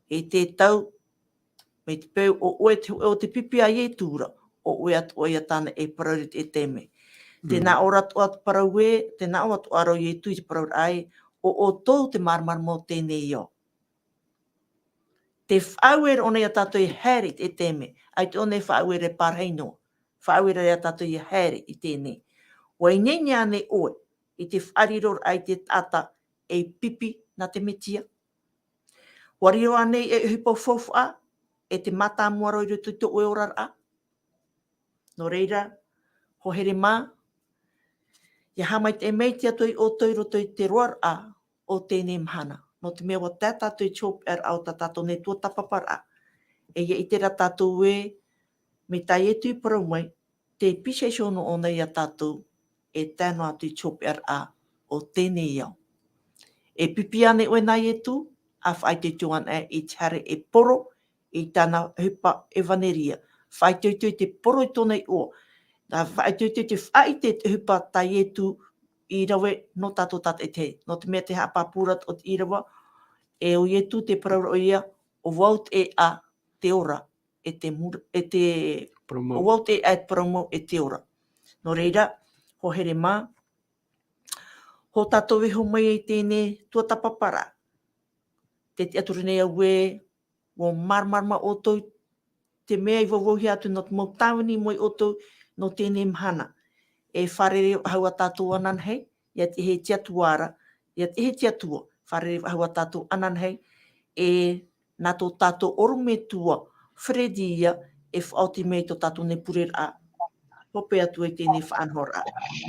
e te tau, mai te peu ʻo ʻoe te hōʻē o te pipi a Ietu ra, ʻo ʻoe atoʻa ia tāna e parau ra i te taime. Tē nā ʻō ra atoʻa te parau ē, tē nā ʻō atoʻa ra ʻo Ietu i te parau ra ē, ʻo ʻoutou te māramarama o teie nei ao. Te faʻaue ra ʻōna ia tātou e haere i te taime, ʻaita ʻōna e faʻaue ra e pārahi noa, faʻaue ra ia tātou e haere i teie nei. ʻUa ineine ānei ʻoe, i te faʻariroraʻa i te taʻata ei pipi nā te Mesia? ʻUa riro ānei e ʻohipa faufaʻa, e te mātāmua roa i roto i tō ʻoe oraraʻa? Nō reira, hoa here mā, ʻia haʻamaitaʻi mai te Atua ia ʻoutou i roto i te roaraʻa o teie nei mahana. Nō te mea ʻua tae tātou i te hopeʻaraʻa o tā tātou nei tuatāpaparaʻa. E ʻia ʻite ra tātou ē, mai tā Ietu i parau mai, te pihaʻi iho noa ʻōna ia tātou, e tae noa atu i te hopeʻaraʻa o teie nei ao. E pipi ānei ʻoe nā Ietu, ʻa faʻaitoito anaʻe i te haere e poro, i tāna ʻohipa ʻevaneria. Faʻaitoito i te poro i tōna iʻoa. Nā faʻaitoito i te faʻaʻite i te ʻohipa tā Ietu i rave nō tātou tātaʻitahi. Nō te mea te haʻapāpū ra o te ʻīrava, e ʻo Ietu te parau ra ʻoia, ʻo vau te ʻēʻa, te ora, e te mur-, e te Parau mau. Au te, ʻae te parau mau e te ora. Nō reira, hoa here mā, hou tātou e hōmai i teie nei tuatāpaparaʻa. Tē tiʻaturi nei au ē, ʻua māramarama ʻoutou, te mea i vauvauhia atu nō te mau tāvini mai ʻoutou nō teie nei mahana. E fārerei faʻahou ā tātou ananahi, ʻia tiʻa hei te Atua ra, ʻia tiʻa hei te Atua, fārerei faʻahou ā tātou ananahi, e nā tō tātou ʻorometua, Freddy ia, e faʻaoti mai tō tātou nei pureraʻa, hope atu ai teie nei faʻanahoraʻa.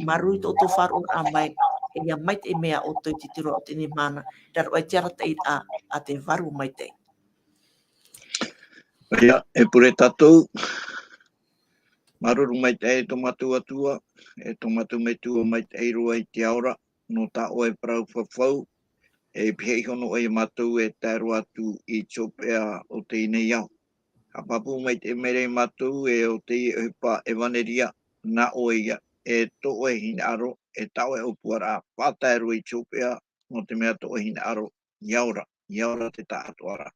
Māuruuru i tō ʻoutou faʻaroʻoraʻa mai, e ʻia maitaʻi mai ā ʻoutou i te tiro o teie nei mahana, raro aʻe i te arataʻiraʻa a te Vārua Maitaʻi. ʻOia, e pure tātou, māuruuru maitaʻi e tō mātou Atua, e tō mātou Metua maitaʻi roa i te ao ra, nō tā ʻoe parau fafau, e pihaʻi iho nō ʻoe ia mātou e tae roa atu i te hopeʻa o teie nei ao. Haʻapāpū maitaʻi mai ra ia mātou e ʻo teie ʻohipa ʻevaneria, nā ʻoe ia, e tō ʻoe hinaʻaro, e tā ʻoe ʻōpuaraʻa, faʻatae roa i te hopeʻa, nō te mea tō ʻoe hinaʻaro, ʻia ora, ʻia ora te taʻatoʻaraʻa.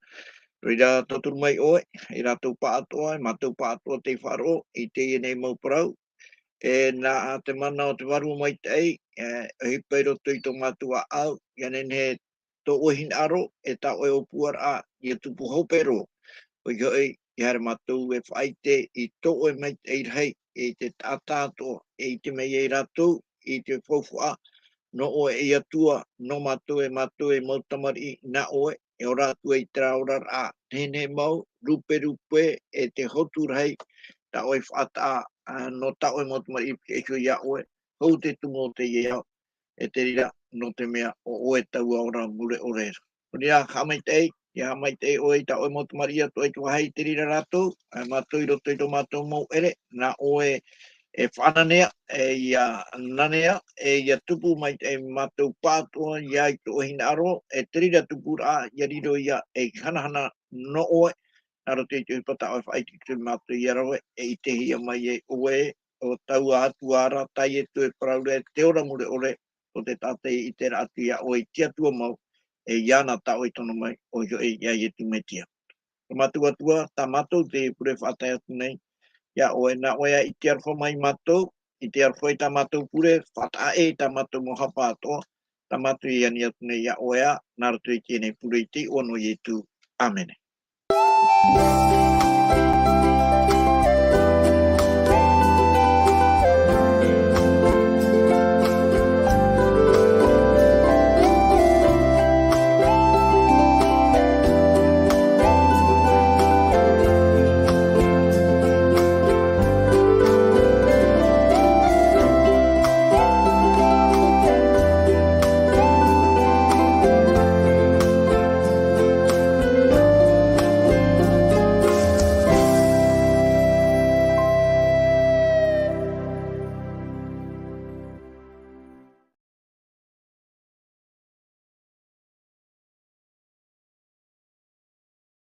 Nō reira, tauturu mai ʻoe, e rātou pāʻatoʻa, e mātou pāʻatoʻa tei faʻaroʻo i teie nei mau parau, e nā te mana o te Vārua Maitaʻi, e, ʻohipa i roto i tō mātou ʻāʻau, ʻia nehenehe tō ʻoe hinaʻaro, e tā ʻoe ʻōpuaraʻa, ʻia tupu hope roa. ʻOia hoʻi, ʻia haere mātou e faʻaʻite i tō ʻoe maitaʻi rahi, i te taʻata atoʻa, e ʻite mai ai rātou, i te faufaʻa, nō ʻoe ei Atua, nō mātou e mātou ei mau tamariʻi, nā ʻoe, e ora atu ai terā oraraʻa, nehenehe mau, ruperupe, e te hotu rahi, tā ʻoe faʻataʻa, ā, nō tā ʻoe mau tamariʻi, e iho ia ʻoe, hou te tumu o teie ao, e te reira, nō te mea ʻo ʻoe taua ora mure ʻore ra. Nō reira, haʻamaitaʻi, ʻia haʻamaitaʻi ʻoe i tā ʻoe mau tamariʻi atoʻa i te vāhi i te reira rātou, ʻa mātou i roto i tō mātou mau ʻere, nā ʻoe e faʻananea, e ʻia nanea, e ʻia tupu maitaʻi mātou pāʻatoʻa, ʻia i tō ʻoe hinaʻaro, e te reira tupuraʻa, ʻia riro ia, e hanahana nō ʻoe, nā roto i te ʻohipa tā ʻoe faʻaʻite i te mātou ʻia rave, e ʻitehia mai ai ʻoe, ʻo taua Atua ra, tā Ietu e parau ra, te ora mure ʻore, ʻo te taʻata i ʻite ra atu ia ʻoe i te Atua mau, e iāna tā ʻoe i tono mai, ʻoia hoʻi ia Ietu Metia. Tō mātou Atua, tā mātou te pure faʻatae atu nei, ia ʻoe, nā ʻoe ā i te aroha mai mātou, i te aroha i tā mātou pure, faʻataʻa ʻē i tā mātou mau haʻapaʻo atoʻa, tā mātou i ani atu nei ia ʻoe ā, nā roto i teie nei pure i te iʻoa nō Ietu. ʻĀmene.